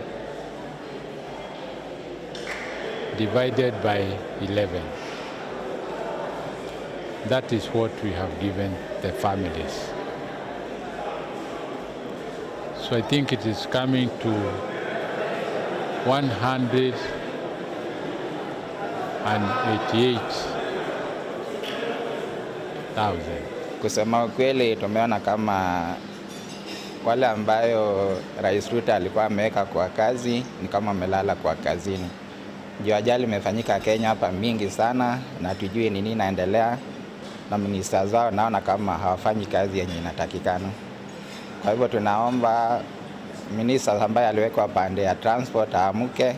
divided by eleven. That is what we have given the families. So I think it is coming to one hundred and eighty-eight thousand. Kusema ukweli, tumeona kama wale ambayo Rais Ruto alikuwa ameweka kwa kazi ni kama wamelala kwa kazini. Juu ajali imefanyika Kenya hapa mingi sana, na tujui ni nini inaendelea, na ministers wao naona kama hawafanyi kazi yenye inatakikana. Kwa hivyo tunaomba ministers ambaye aliwekwa pande ya transport aamke,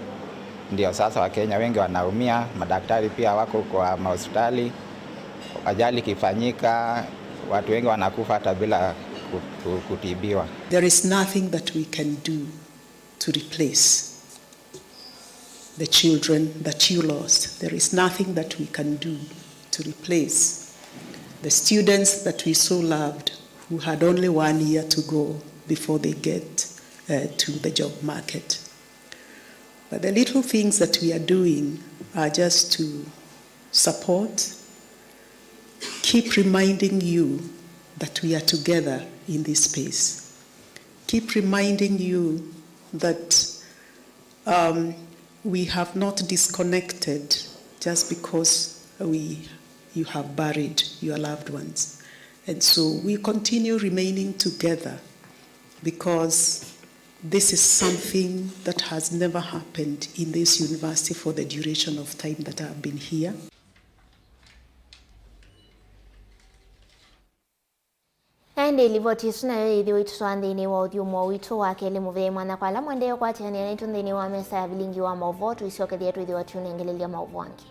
ndio sasa Wakenya wengi wanaumia, madaktari pia wako kwa mahospitali. Ajali ikifanyika, watu wengi wanakufa hata bila ku-, ku-, kutibiwa. There is nothing that we can do to replace the children that you lost. There is nothing that we can do to replace the students that we so loved who had only one year to go before they get, uh, to the job market. But the little things that we are doing are just to support, keep reminding you that we are together in this space. Keep reminding you that, um, we have not disconnected just because we, you have buried your loved ones. And so we continue remaining together because this is something that has never happened in this university for the duration of time that I've been here. Na ĩndĩ livoti ĩsu nayo yĩthĩwa ĩtũtwaa nthĩnĩ wa ũthyũmũo witũ wa kelĩ mũvea mwanya kwa ala mwendeee ũkwatĩanĩa naitũ nthĩnĩ wa mesa ya vilingi wa maũvoo. Tũisyokethya twĩthĩwa tũnengelelya maũvoo angĩ.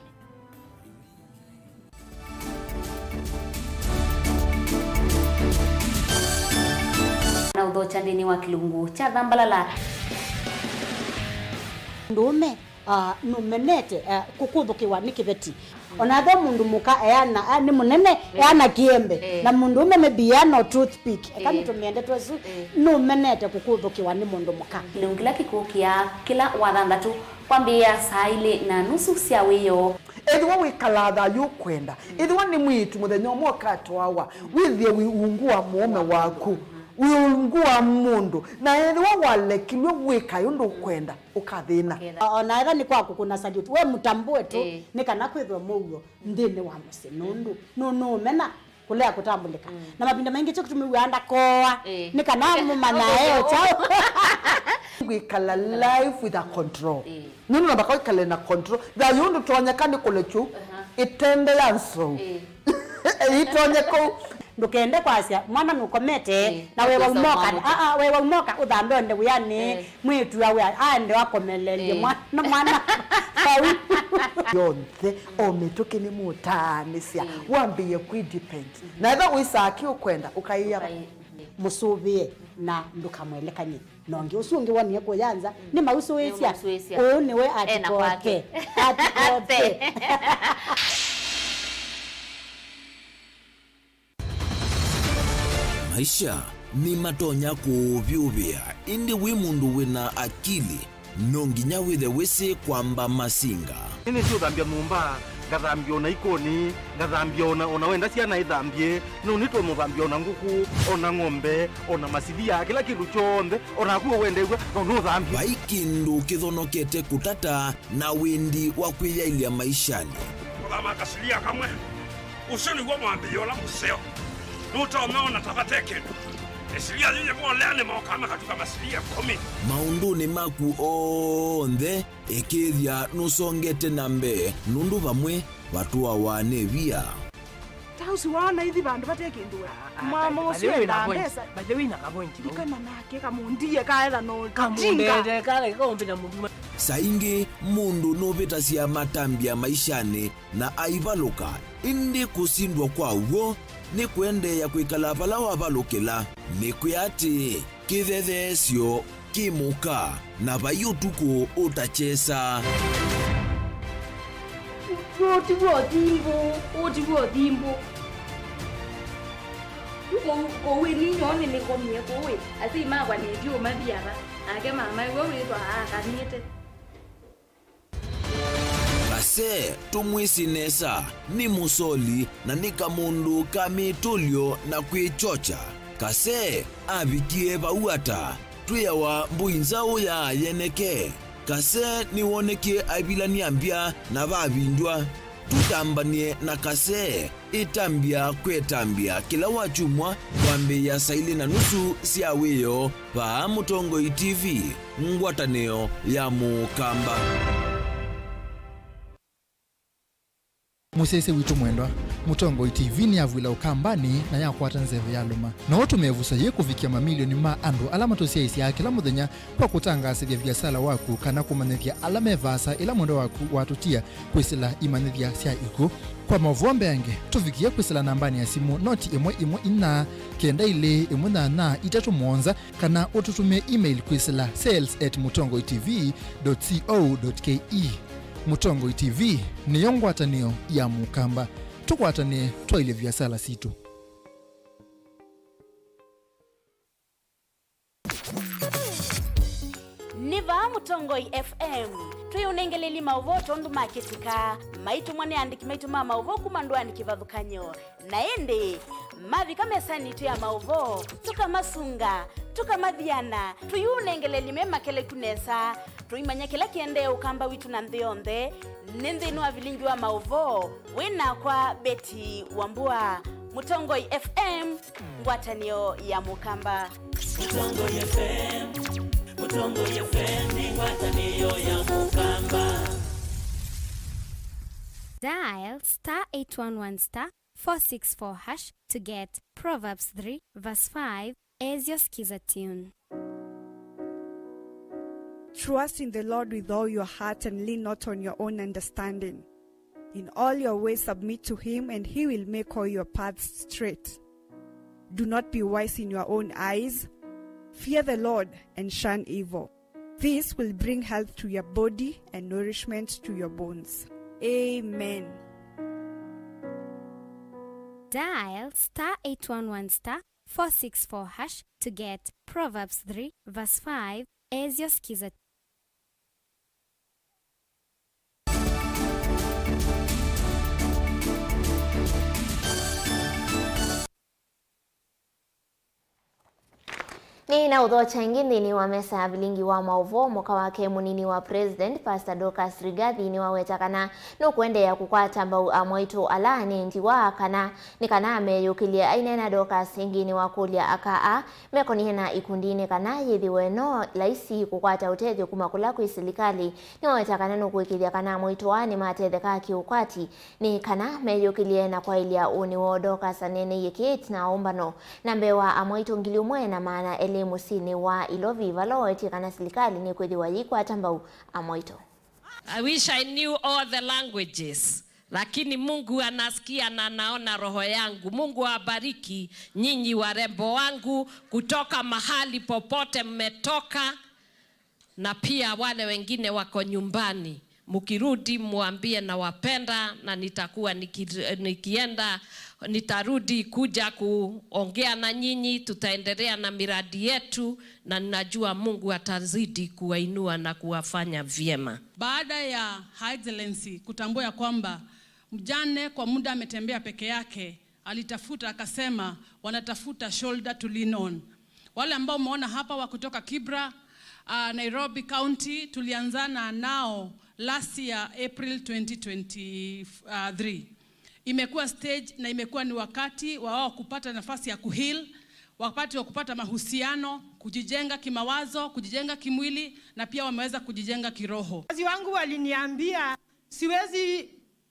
Na ũthokya nthĩnĩ wa kĩlungu kya thambalala. Ndũũme, ah, nũmenete, ah, kũkũthũkĩwa nĩ kĩveti. Ona ethwa mũndũ mũka eana, a, nĩ mũnene, ĩĩ, eana kĩembe, ĩĩ, na mũndũ ũme maybe eana o toothpick. Eka, ĩĩ, nĩtũmĩende twesu, ĩĩ, nũmenete kũkũthũkĩwa nĩ mũndũ mũka. Kĩlungu kĩla kĩkũkĩa kĩla wathanthatũ kwambĩĩa saa ilĩ na nusu sya wĩoo. Ethĩwa wĩkalaa thayũ ũkwenda, ethĩwa nĩ mwĩĩtu mũthenya ũmwe ũkatwawa, wĩthĩe wĩ ungu wa mũũme waku, wĩ ungu wa mũndũ, na ethĩwa walekilw'e wĩkae ũndũ ũkwenda, ũkathĩna. Ũkathĩna. O-, ona ethwa nĩ kwa kũkũna salute, we mũtambũe tu, ĩĩ, nĩ kana kwĩthwe mũuo nthĩnĩ wa mũsyĩ, nũndũ nũ-, nũũmena kũlea kũtambũlĩka. Mm. Na mavinda maingĩ kyo kĩtũmĩw'aa ndakoa, ĩĩ, nĩ kana mũmanyae o kyaũ. Kwĩkala life with a control. Ĩĩ. Nũndũ namba kwĩkale na control. Thayũ ndũtonyeka nĩ kũlekyũ, aha, ĩtende ya nsou. Ĩĩ. Ĩtonye kũu. Ndũkende kwasya mwana nũkomete, ĩĩ, na we waumoka, aa, we waumoka ũthambe onde wĩanĩ, ĩĩ, mwĩĩtu awe aende akomeleelye, ĩĩ, mwana, mwana vau. Yonthe, o mĩtũkĩ nĩ mũtaanĩsya, ĩĩ, wambĩĩe kwĩ depend. Mhm. Na ethwa wĩsaa kĩ ũkwenda, ũkaĩa. Ũkaĩ-, mhm, mũsũvĩe na ndũkamwelekany'e. Na ũngĩ ũsu ũngĩ wonie kũya nza, mm, nĩmausũĩsya. Nĩmausũĩsya. Ũũ nĩwe ena kwake. Atikoke. Atikoke. Maisha nĩmatonya kũũvyũvĩa, ĩndĩ wĩ mũndũ wĩ na akili, no nginya wĩthe wĩsĩ kwamba masinga. Nĩnĩsĩ ũthambya nyũmba, ngathambya ona ikoni, ngathambya ona, ona wenda syana ithambye, no nĩtũmũthambya ona ngũkũ, ona ng'ombe, ona masilia, kĩla kĩndũ kyonthe, ona naku wendeew'a, no nũthambye. Vai kĩndũ kĩthonokete kũtata na wĩndi wa kwĩyaĩlya maishanĩ. Kũthama kasilia kamwe, ũsu nĩw'o mwambĩĩo ũla mũseo. Nũtonya ona ta vate kĩndũ. Ĩsilia yĩyĩ volea nĩmokaa makatuka masilia ĩkũmi. Maũndũnĩ maku onthe, ĩkĩĩthya nũsongete na mbee, nũndũ vamwe vatũawa nĩ via. Ta ũsu waona ithi vandũ vate kĩndũ we. Ah, ah, mama ũsu endaa mbesa. By the way, na kavointi vau. Ikana nake kamundie kaetha no kamundete kale kaũmbĩta mũndũ. Saa ingĩ mũndũ nũvĩtasya matambya maishanĩ na aivalũka, ĩndĩ kũsindwa kwa w'o nĩ kũendeea kwĩkala vala wavalũkĩla. Nĩkwĩa atĩĩ, kĩthetheesyo kĩ mũka, na vai ũtukũ ũtakyesa. Ũũ ti w'o thimbũ, ũũ ti w'o thimbũ. Yu kũu, kũu ĩni nyoo nĩnĩkomie kũu ĩ, asyai makwa nĩtyu ũmathi ava, nake mama ĩwe wĩthwa aakanĩte. Kase, tũmwĩsĩ nesa, nĩ mũsoli na nĩ kamũndũ ka mĩtũlyo na kwĩkyokya. Kase avikie vau ata? Twĩawa mbũi nzaũ ya yeneke. Kase nĩwonekie aivilany'a mbya na vavindw'a. Tũtambany'e na Kase. Ĩtambya kwĩ ĩtambya kĩla wakyumwa kwambĩĩa saa ilĩ na nusu sya wĩoo vaa Mũtongoi T V, ngwatanĩo ya Mũkamba. Mũsyaĩĩsya witũ mwendwa, Mũtongoi T V nĩyavw'ĩla Ũkambanĩ na yakwata nzeve yalũma. No ũtũmĩe vuso yĩĩ kũvikĩa mamilioni ma andũ ala matũsyaĩĩsyaa kĩla mũthenya kwa kũtangaasĩthya viasala waku kana kũmanyĩthya ala me vaasa ĩla mwendwa waku watũtia kwĩsĩla imanyĩthya sya ikw'ũ. Kwa maũvoo mbeange, tũvikĩe kwĩsĩla nambanĩ ya simũ noti ĩmwe ĩmwe inya kenda ilĩ ĩmwe nyanya itatũ mũonza, kana ũtũtũmĩe email kwĩsĩla sales at mũtongoi T V dot co dot K E. Mũtongoi T V nĩyo ngwatanĩo ya Mũkamba. Tũkwatanĩe twaĩlye viasala sitũ. Nĩ vaa Mũtongoi F M. Twĩũnengelelye maũvoo tondũ makĩtĩka. Maitũmwa nĩ andĩki maitũ ma maũvoo kuma ndũanĩ kĩvathũkany'o. Na ĩndĩ, mavika mesanĩ itũ ya maũvoo, tũkamasunga, tũkamathiana, tũyũnengelelye me makeleku nesa. Tũimanya kĩla kĩendee Ũkamba witũ na nthĩ yonthe. Nĩ nthĩnĩ wa vilingi wa maũvoo, wĩ nakwa Betty Wambua, Mũtongoi F M, ngwatanĩo ya Mũkamba. Mũtongoi F M, Mũtongoi F M nĩ ngwatanĩo ya Mũkamba. Dial star eight one one star four six four hash to get Proverbs three verse five as your Skiza tune. Trust in the Lord with all your heart and lean not on your own understanding. In all your ways submit to him, and he will make all your paths straight. Do not be wise in your own eyes. Fear the Lord and shun evil. This will bring health to your body and nourishment to your bones. Amen. Dial star eight one one star four six four hash to get Proverbs three verse five as your Skiza. Nĩ na ũthokya ĩngĩ nthĩnĩ wa mesa ya vilingi wa maũvoo. Mũka wake mũnini wa President, Pastor Dorcas Rigathi, nĩwaweta kana nũkũendeea kũkwata mbau amwaitũ ala nĩ ndiwa kana nĩ kana meyũkĩlye. Aineena, Dorcas ĩngĩ nĩwakũlya aka aa mekonie na ikundinĩ kana yĩthĩwe no laisi kũkwata ũtethyo kuma kũla kwĩ silikalĩ. Nĩwaweta kana nũkũĩkĩĩthya kana amwaitũ aa nĩmatetheka kĩũkwati nĩ kana meyũkĩlye na kwaĩlya ũnĩ woo. Dorcas aneeneie kĩĩ ĩtina wa ũmbano na mbee wa amwaitũ ngili ũmwe na maana elĩ mũsyĩnĩ wa Ilovi, vala wawetie kana silikalĩ nĩkwĩthĩwa yĩikwata mbau amwaitũ. I wish I knew all the languages, lakini Mungu anasikia na anaona roho yangu. Mungu awabariki nyinyi warembo wangu kutoka mahali popote mmetoka, na pia wale wengine wako nyumbani. Mkirudi, mwambie nawapenda, na nitakuwa niki-, nikienda, nitarudi kuja kuongea na nyinyi, tutaendelea na miradi yetu, na ninajua Mungu atazidi kuwainua na kuwafanya vyema. Baada ya Her Excellency kutambua ya kwamba mjane kwa muda ametembea peke yake, alitafuta, akasema wanatafuta shoulder to lean on. Wale ambao umeona hapa wa kutoka Kibra, uh, Nairobi County, tulianzana nao last year April twenty twenty-three. Imekuwa stage na imekuwa ni wakati wa wao kupata nafasi ya kuheal, wakati wa kupata mahusiano, kujijenga kimawazo, kujijenga kimwili, na pia wameweza kujijenga kiroho. Wazazi wangu waliniambia siwezi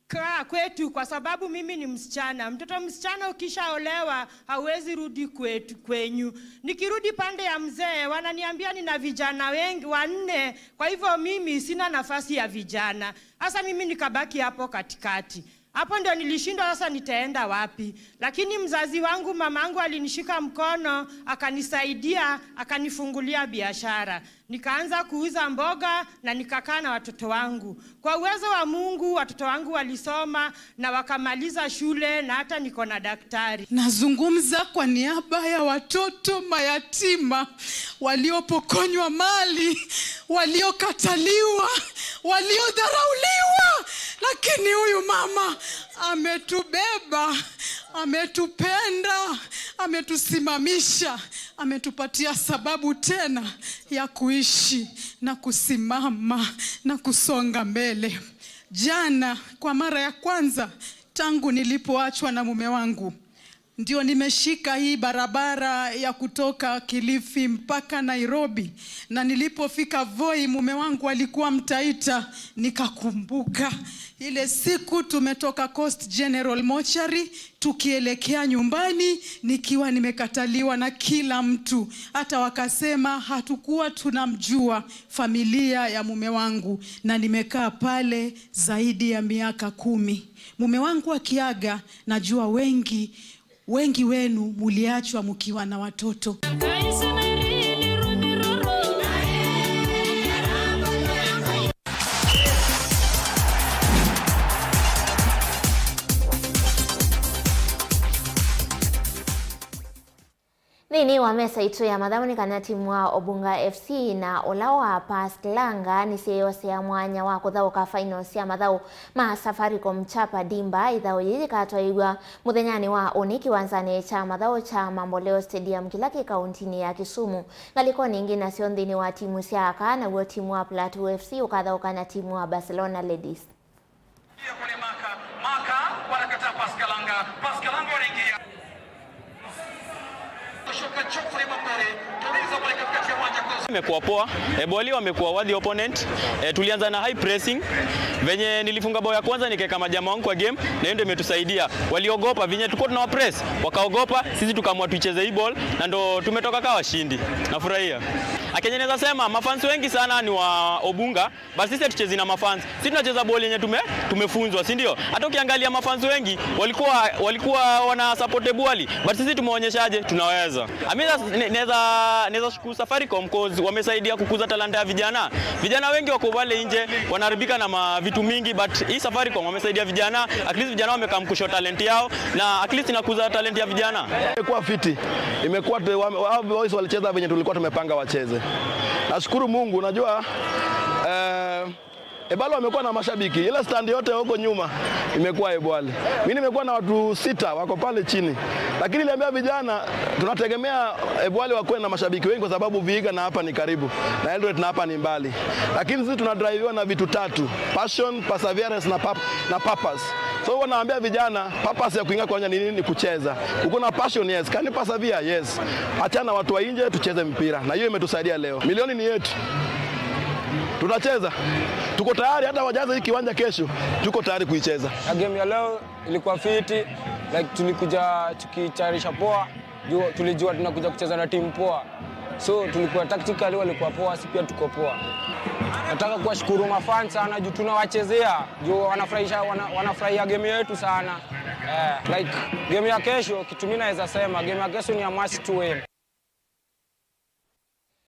kaa kwetu kwa sababu mimi ni msichana. Mtoto msichana ukishaolewa, hauwezi rudi kwetu, kwenyu. Nikirudi pande ya mzee, wananiambia nina vijana wengi, wanne, kwa hivyo mimi sina nafasi ya vijana. Sasa mimi nikabaki hapo katikati. Hapo ndio nilishindwa sasa nitaenda wapi. Lakini mzazi wangu, mamangu alinishika mkono, akanisaidia, akanifungulia biashara. Nikaanza kuuza mboga na nikakaa na watoto wangu. Kwa uwezo wa Mungu, watoto wangu walisoma na wakamaliza shule na hata niko na daktari. Nazungumza kwa niaba ya watoto mayatima, waliopokonywa mali, waliokataliwa, waliodharauliwa, lakini huyu mama ametubeba, ametupenda, ametusimamisha, ametupatia sababu tena ya kuishi na kusimama na kusonga mbele. Jana, kwa mara ya kwanza tangu nilipoachwa na mume wangu, ndio nimeshika hii barabara ya kutoka Kilifi mpaka Nairobi, na nilipofika Voi, mume wangu alikuwa Mtaita, nikakumbuka ile siku tumetoka Coast General Mortuary tukielekea nyumbani, nikiwa nimekataliwa na kila mtu. Hata wakasema hatukuwa tunamjua familia ya mume wangu, na nimekaa pale zaidi ya miaka kumi. Mume wangu akiaga, najua wengi, wengi wenu muliachwa mkiwa na watoto. Nthĩnĩ wa mesa itũ ya mathaũ nĩ kana timu wa Obunga F C na ũla wa Pass Kalanga nĩsyeyosea mwanya wa kũthaũka finals sya mathaũ ma Safaricom Chapa Dimba. Ĩthaũ yĩĩ yĩkatwaĩw'a mũthenyanĩ wa ũnĩ kĩwanzanĩ kya mathaũ kya Mamboleo Stadium kĩla kĩ kaũntinĩ ya Kisumu. Ngalĩkonĩ ingĩ nasyo nthĩnĩ wa timu sya aka, naw'o timu wa Plateau F C ũkathaũka na timu wa Barcelona Ladies. Kule Maka, Maka, wanakataa Pass Kalanga, Pass Kalanga wanaingia. Kushuka Geoffrey Mambere, tuliza pale katikati ya uwanja kwa Imekuwa poa. E, Boli wamekuwa worthy opponent. E, tulianza na high pressing. Venye nilifunga bao ya kwanza nikaweka majamaa wangu kwa game, na hiyo ndio imetusaidia. Waliogopa venye tulikuwa tunawa press, wakaogopa, sisi tukaamua tuicheze hii ball na ndo tumetoka kama washindi. Nafurahia. Akenye naweza sema mafans wengi sana ni wa Obunga. But sisi hatuchezi na mafans. Sisi tunacheza boli yenye tume, tumefunzwa, si ndio? Hata ukiangalia mafans wengi walikuwa, walikuwa wana support Bwali, but sisi tumeonyeshaje tunaweza. Ami naweza, naweza shukuru Safaricom cause Wamesaidia kukuza talanta ya vijana. Vijana wengi wako pale nje wanaharibika na ma-, vitu mingi, but hii Safaricom wamesaidia vijana, at least vijana wamekam kushow talent yao, na at least inakuza talent ya vijana. Imekuwa fiti. Imekuwa tu-, wame-, wa-, boys walicheza venye tulikuwa tumepanga wacheze. Nashukuru Mungu, unajua, eh, Ebwale wamekuwa na mashabiki. Ile stand yote huko nyuma imekuwa Ebwale. Mimi nimekuwa na watu sita wako pale chini. Lakini niliambia vijana, tunategemea Ebwale wakuwe na mashabiki wengi kwa sababu Vihiga na hapa ni karibu, na Eldoret na hapa ni mbali. Lakini sisi tunadriviwa na vitu tatu: passion, perseverance na pap-, na purpose. So huwa naambia vijana, purpose ya kuingia kwa uwanja ni nini? Ni kucheza. Uko na passion, yes. Can you persevere? Yes. Achana watu wa nje, tucheze mpira. Na hiyo imetusaidia leo. Milioni ni yetu. Tutacheza. Tuko tayari, hata wajaze hii kiwanja kesho, tuko tayari kuicheza. Na game ya leo ilikuwa fiti, like, tulikuja tukitayarisha poa. Juu tulijua tunakuja kucheza na timu poa. So tulikuwa tactically walikuwa poa, si pia tuko poa. Nataka kuwashukuru mafans sana juu tunawachezea. Juu wanafurahisha, wana-, wanafurahia game yetu sana. Eh, like, game ya kesho, kitu mimi naweza sema, game ya kesho ni a must to win.